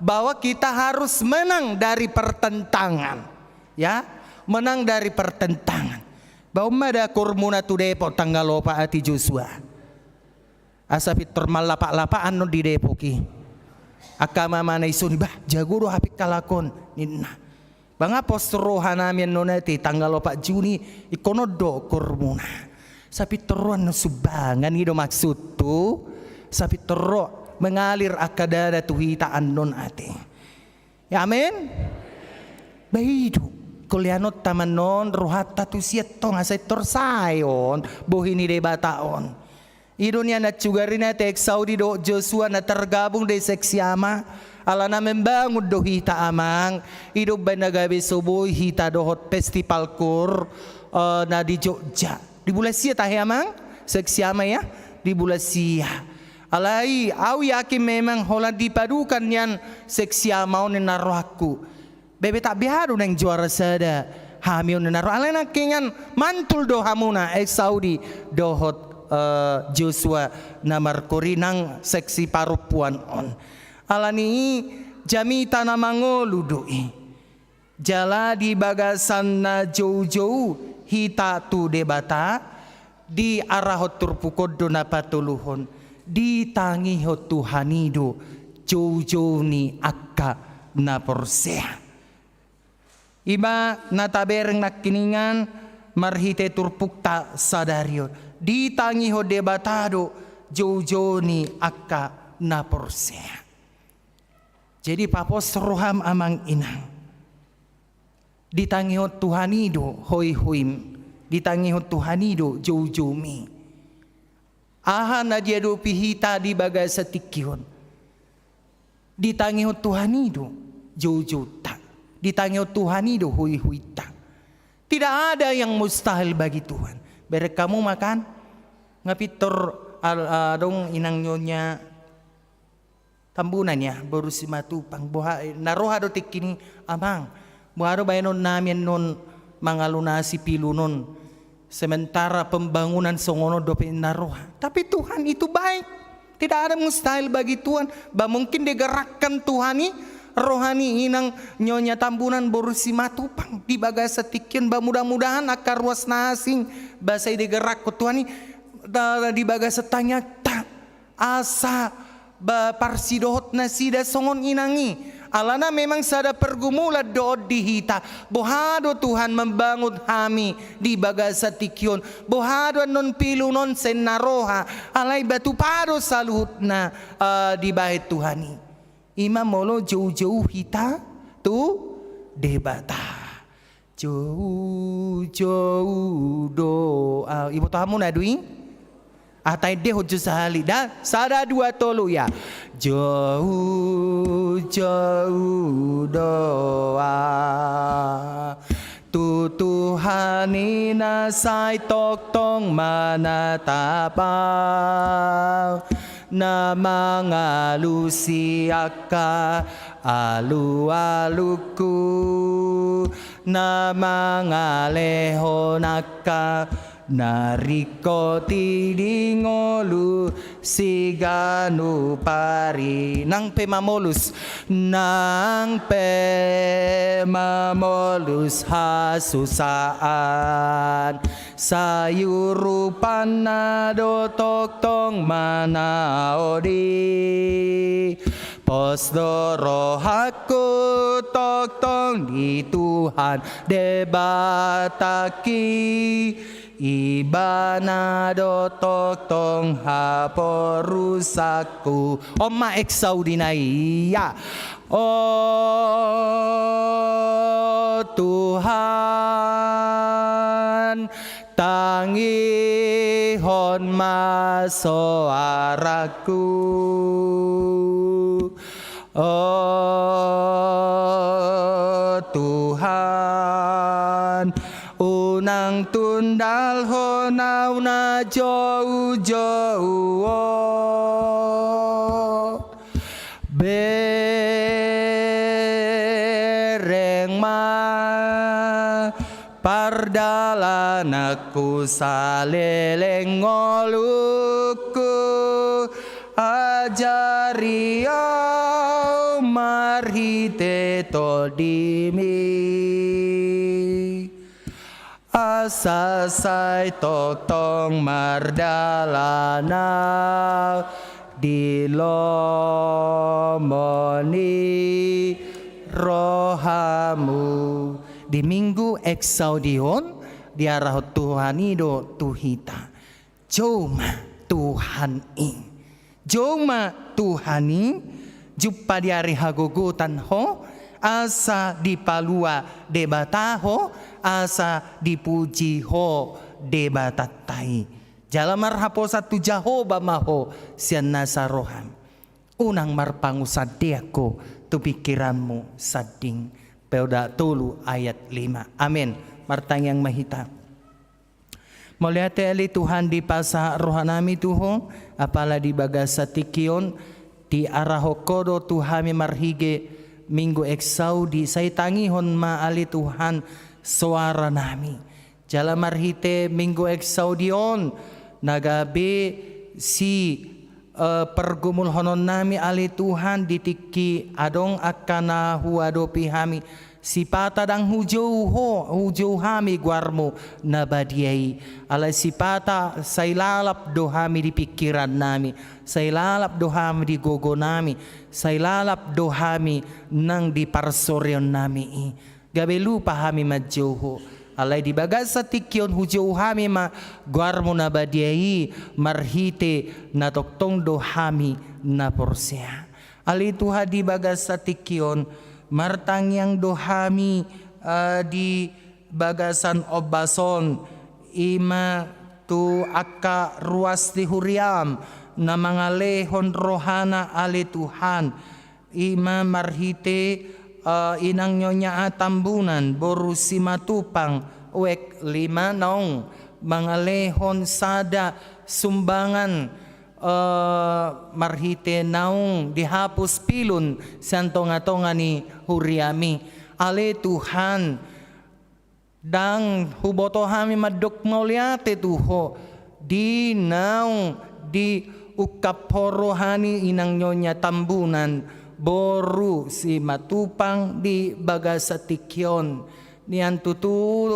bahwa kita harus menang dari pertentangan. Ya, menang dari pertentangan. Bah on ma da kormuna tu Depok tanggal opat, atik Josua. Asa pintor mallapak-lapak annon di Depok i. Angka mama na i songon i, bah, jago do hape halak on, ninna. Bah nga pos roha nami annon ate, tanggal opat Juni, ingkon on do kormuna. Asa pintor ro annon sumbangan, i do maksudhu. Asa pintor ro, mengalir angka dana tu hita annon ate. Ya, amen. Bah i do. Holan on taman on rohanta tu sian tong, asa pintor sae on bohi ni Debata on. I do nian ancugar i na te Eksaudi dohot Josua na tergabung di Seksiama, alana membangun do hita amang. I do umbaen na gabe so boi hita dohot festival kur, eh, na di Jogja. Di bulan sia tahe amang? Seksiama ya? Di bulan sia. Alai au yakin memang holan dipadukan nian Seksiama on ninna rohangku. Bebe tak beha do naeng juara sada hami on ninna roha. Alai nangkiningan mantul do hamuna Eksaudi dohot, eh, Josua na markoor i nang seksi parompuan on. Alani i jamita na mangolu do i. Jala di bagasan na joujou hita tu Debata, diarahon turpuk on do na patoluhon, ditangihon Tuhan i do joujou ni angka na porsea. I ma na tabereng nangkiningan marhite turpukta sadari on. Ditangihon Debata do joujou ni angka na porsea. Jadi papos roham amang inang. Ditangihon Tuhan i do hoihoim. Ditangihon Tuhan i do joujoumi. Aha na diadopi hita di bagasan tingki on, ditangihon Tuhan i do joujouta. Ditangihon Tuhan i do hoihoita. Tidak ada yang mustahil bagi Tuhan. Bereng hamu ma kan? Nga pintor al-, adong inang Nyonya Tambunan ya, boru Simatupang. Boha, na roha do tingki i, amang. Boha do baenon nami annon mangalunasi pilun on. Sementara pembangunan songon on dope na roha. Tapi Tuhan itu baik. Tidak ada mustahil bagi Tuhan. Bah mungkin digerakkan Tuhan i, roha ni inang Nyonya Tambunan boru Simatupang. Di bagasan tingki on, bah mudah-mudahan angka ruas na asing. Bah sai digerakkon Tuhan i, da-, di bagasan tangiangta. Asa ba-, parsidohot nasida songon inang i. Alana memang sada pergumulan do on di hita. Boha do Tuhan membangun hami di bagasan tingki on. Boha do annon pilun on sai na roha. Alai bah tupa do saluhutna, eh, dibahen Tuhan i. I ma molo joujou hita tu Debata. Joujou do au. Iboto hamu na do i? Ah, taendehon jo sahali da. Sada, dua, tolu ya. Joujou do au tu Tuhan i na sai tongtong manatap au, na mangalusi angka alualungku, na mangalehon angka na ringkot i di ngolu siganup ari. Nang pe mamolus, nang pe mamolus hasusaan, sai urupanna do tongtong manaon i. Pos do rohangku tongtong di Tuhan Debatangki, Ibana do tongtong haporusangku. On ma Eksaudi na i ya. O Tuhan, tangihon ma soarangku. O Tuhan, unang tundalhon au na joujou on. Bereng ma pardalananku saleleng ngolungku, ajari au ma marhite TondiMi, asa sai tongtong mardalan Au di lomo ni rohaMu. Di Minggu Exaudi on, diarahon Tuhan i do tu hita. Jou ma Tuhan i. Jou ma Tuhan i, jumpa di ari hagogotan ho, asa dipalua Debata ho, asa dipuji ho Debatanta i. Jala marhaposan tu Jahowa ma ho sian nasa roham. Unang marpangunsandean ho tu pingkiranmu sanding. Poda tolu ayat lima. Amen. Martangiang ma hita. Mauliate ale Tuhan dipasahat rohanami tu ho, apala di bagasan tingki on, diarahon ho do tu hami marhite Minggu Exaudi, sai tangihon ma ale Tuhan soaranami. Jala marhite Minggu Exaudi on, na gabe si eh, pargumulhononnami ale Tuhan di tingki adong angka na huadopi hami. Sipata ndang hujou ho, hujou hami goarmu na badia i. Alai sipata sai lalap do hami di pingkirannami, sai lalap do hami di gogonami, sai lalap do hami nang di parsorionnami i. Gabe lupa hami manjou ho. Alai di bagasan tingki on hujou hami ma goarmu na badia i marhite na tongtong do hami na porsea. Ale Tuhan di bagasan tingki on, martangiang do hami, eh, di bagasan ombas on, i ma tu angka ruas ni huriam na mangalehon rohana ale Tuhan. I ma marhite, eh, inang Nyonya Tambunan, boru Simatupang, wijk lima naung mangalehon sada sumbangan, eh, marhite naung dihapus pilun sian tonga-tonga ni huriami. Ale Tuhan, ndang huboto hami mandok mauliate tu ho, di naung diungkap ho roha ni inang Nyonya Tambunan, boru Simatupang di bagasan tingki on. Nian tutu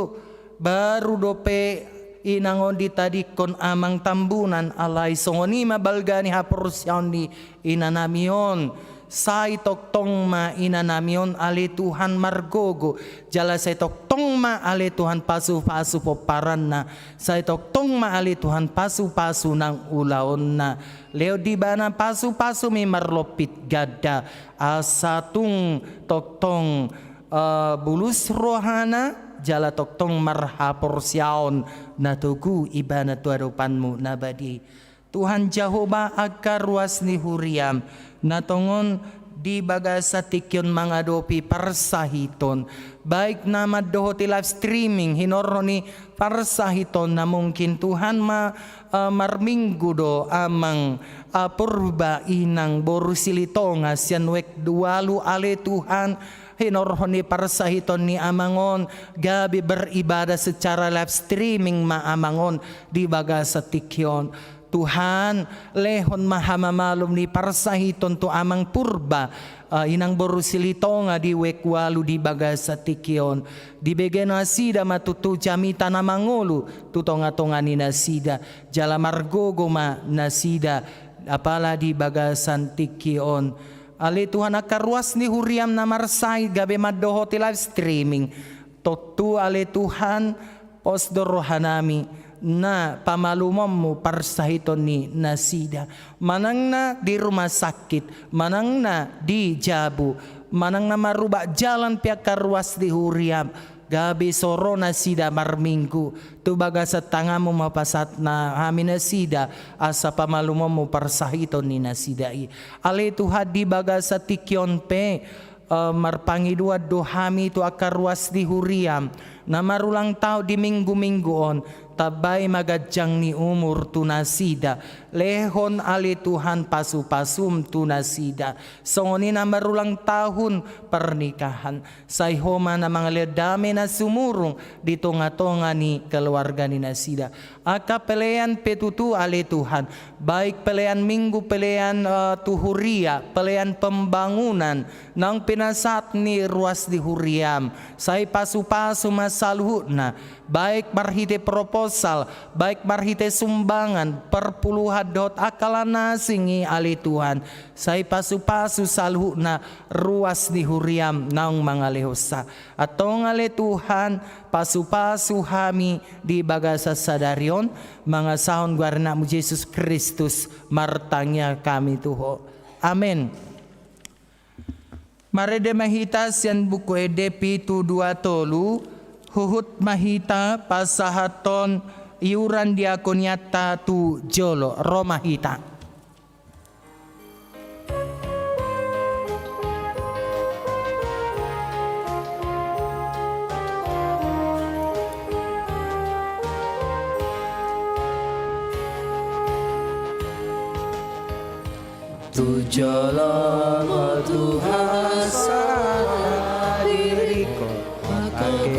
baru dope inang on ditadingkon amang Tambunan, alai songon i ma balga ni haporseaon ni inanami on. Sai tongtong ma inanami on ale Tuhan margogo, jala sai tongtong ma ale Tuhan pasu-pasu pomparanna, sai tongtong ma ale Tuhan pasu-pasu nang ulaonna. Lehon di ibana pasu-pasumi marlompit ganda, asa tung tongtong, eh, bulus rohana, jala tongtong marhaporseaon na togu ibana tu adopanmu na badia i. Tuhan Jahowa, angka ruas ni huriam na tongon di bagasan tingki on mangadopi parsahiton, baik na mandohoti live streaming, hinorhon ni parsahiton na mungkin Tuhan ma, eh, marminggu do amang, eh, Purba inang boru Silitonga sian wijk ualu ale Tuhan, hinorhon ni parsahiton ni amang on, gabe beribadah secara live streaming ma amang on di bagasan tingki on. Tuhan, lehon ma hamamalum ni parsahiton tu amang Purba, eh, inang boru Silitonga di wijk ualu di bagasan tingki on. Dibege nasida ma tutu jamita na mangolu tu tonga-tonga ni nasida, jala margogo ma nasida, apala di bagasan tingki on. Ale Tuhan, angka ruas ni huriam na marsahit gabe mandohoti live streaming, tontu ale Tuhan, pos do rohanami na pamalumonmu parsahiton ni nasida, manang na di rumah sakit, manang na di jabu, manang na marubat jalan pe angka ruas ni huriam, gabe so ro nasida marminggu, tu bagasan tanganmu ma pasahat hami nasida, asa pamalumonmu parsahiton ni nasida i. Ale Tuhan, di bagasan tingki on pe, eh, marpangidoan do hami tu angka ruas ni huriam, Na marulang tahun di minggu-minggu on, tambai ma ganjang ni umur tu nasida, lehon ale Tuhan pasu-pasum tu nasida, songon i na marulang tahun pernikahan, sai Ho ma na mangalehon dame na sumurung di tonga-tonga ni keluarga ni nasida. Angka pelean pe tutu ale Tuhan, baik pelean minggu, pelean, eh, tu huria, pelean pembangunan, naung pinasahat ni ruas ni huriam, sai pasu-pasu ma saluhutna, baik marhite proposal, baik marhite sumbangan, perpuluhan dohot angka na asing i ale Tuhan, sai pasu-pasu saluhutna ruas ni huriam naung mangalehonsa. Antong ale Tuhan, pasu-pasu hami di bagasan sadari on, mangasahon goar ni Anakmu Jesus Kristus, martangiang hami tu Ho. Amen. Marende ma hita sian Buku Ende pitu dua tolu, huhut ma hita pasahathon iuran diakonianta tu jolo, ro ma hita. Tu joloM, Tuhan, sahat diringkon, mangkatei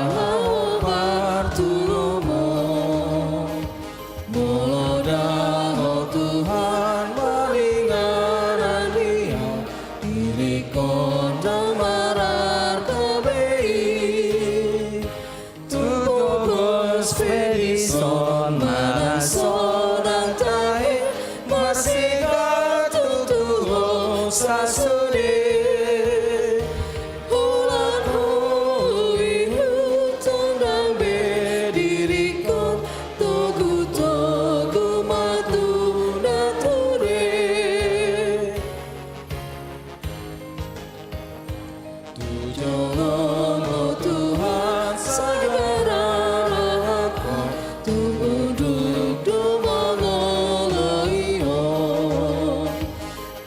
Ho partulumon. Molo ndang Ho, Tuhan, maringanan di ahu, diringkon ndang mararta be i. Tung pogos pe dison manang sonang tahe, marsigantung tu Ho sasude. Holan Ho ihuthon, ndang be diringkon, togu-togu ma tu nature. Tu joloM, Tuhan, sagar arahon, tung unduk do mangoloi Ho.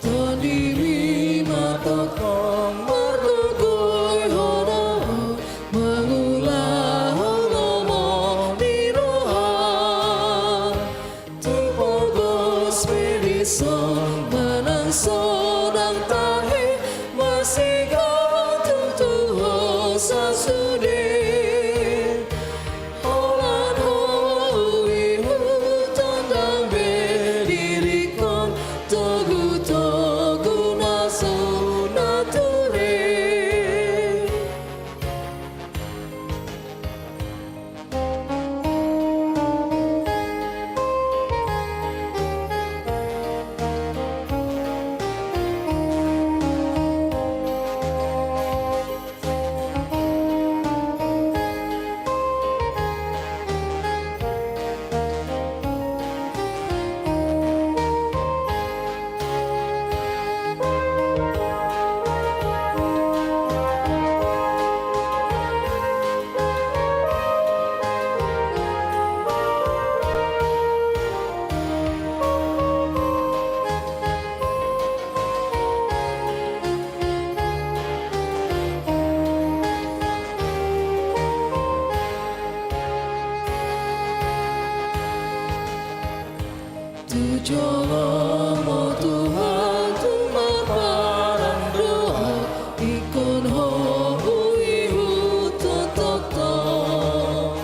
Tondimi ma tongtong margogoihon Ho, mangulahon lomo ni roha. Tung pogos pe dison manang sonang tahe, marsigantung tu Ho sasude. Holan Ho ihuthon, ndang be diringkon, togu-togu ma tu nature. Tu joloM, Tuhan, tung marpadan do ahu, ingkon Ho huihuthon tongtong.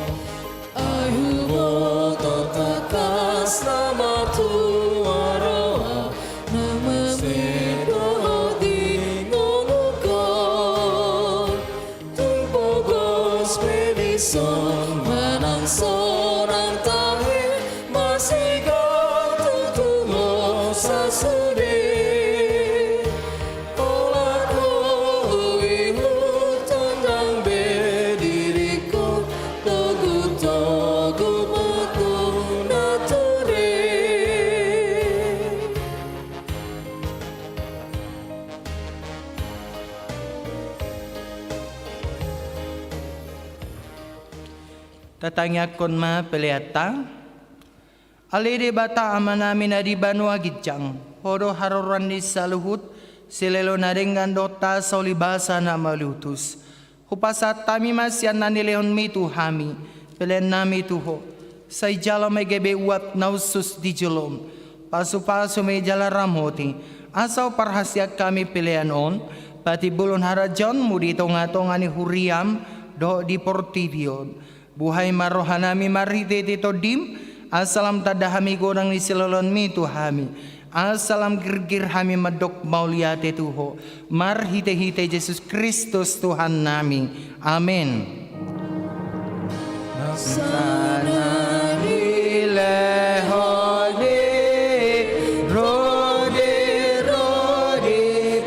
Ai huboto tangkas na martua roha, na mangihut dohot di ngolungkon. Tung pogos pe dison manang sonang tahe, marsigantung tu Ho sasude. Holan Ho ihuthon, ndang be diringkon, togu-togu ma tu nature. Tatangiangkon ma peleanta. Ale Debata Amanami na di banua ginjang, Ho do haroroan ni saluhut, silehon na denggan dohot hata sahali basa na mauliutus. Hupasahat hami ma sian na nilehonmi tu hami peleannami tu Ho. Sai jalo ma i gabe uap na hushus di jolom. Pasupasu ma i jala ramoti, asa huparhaseang hami pelean on patimbulhon harajaonmu di tongatonga ni huriam dohot di portibi on. Buhai ma rohanami marhitehite Tondim, asa lam tanda hami godang ni siloloanmi tu hami, asa lam girgir hami mandok mauliate tu Ho, marhitehite Jesus Kristus Tuhannami. Amen. Sanari lehon di rodi-rodi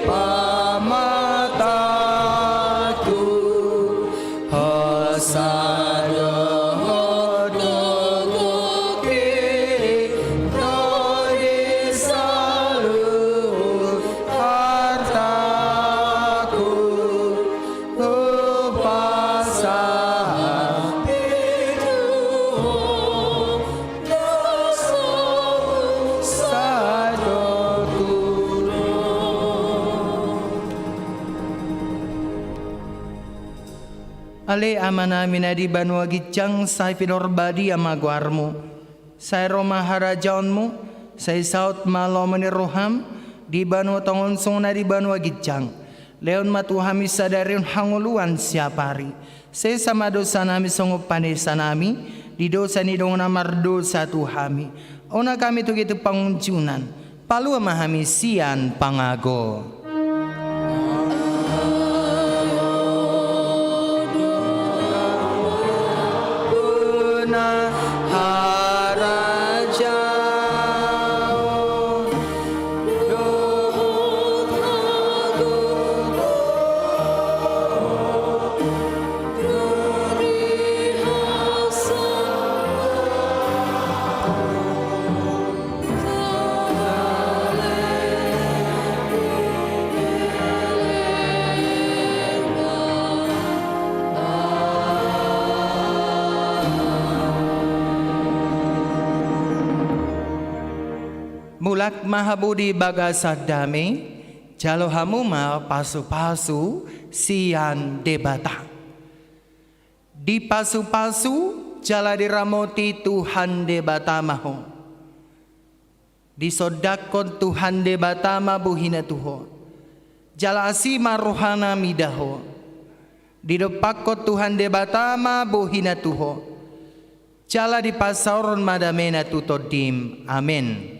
pamatangku. Hosa dohot tongtong i, ro di saluhut artaku, hupasahat i tu Ho, dosaku sai tortudo. Ale Amanami na di banua ginjang, sai pinarbadia ma goarmu. Sai ro ma harajaonmu. Sai saut ma lomo ni roham di banua tonga on songon na di banua ginjang. Lehon ma tu hami sadari on hangoluan siapari. Sesa ma dosanami songon panesanami di dosa ni dongan na mardosa tu hami. Unang hami togihon tu pangunjunan. Palua ma hami sian pangago. Mulak ma hamu di bagasan dame, jalo hamu ma pasupasu sian Debata. Dipasupasu jala diramoti Tuhan Debata ma ho. Disondangkon Tuhan Debata ma bohina tu ho. Jala asi ma rohana mida ho. Didompakkon Tuhan Debata ma bohina tu ho. Jala dipasaorhon ma damena tu tondim. Amen.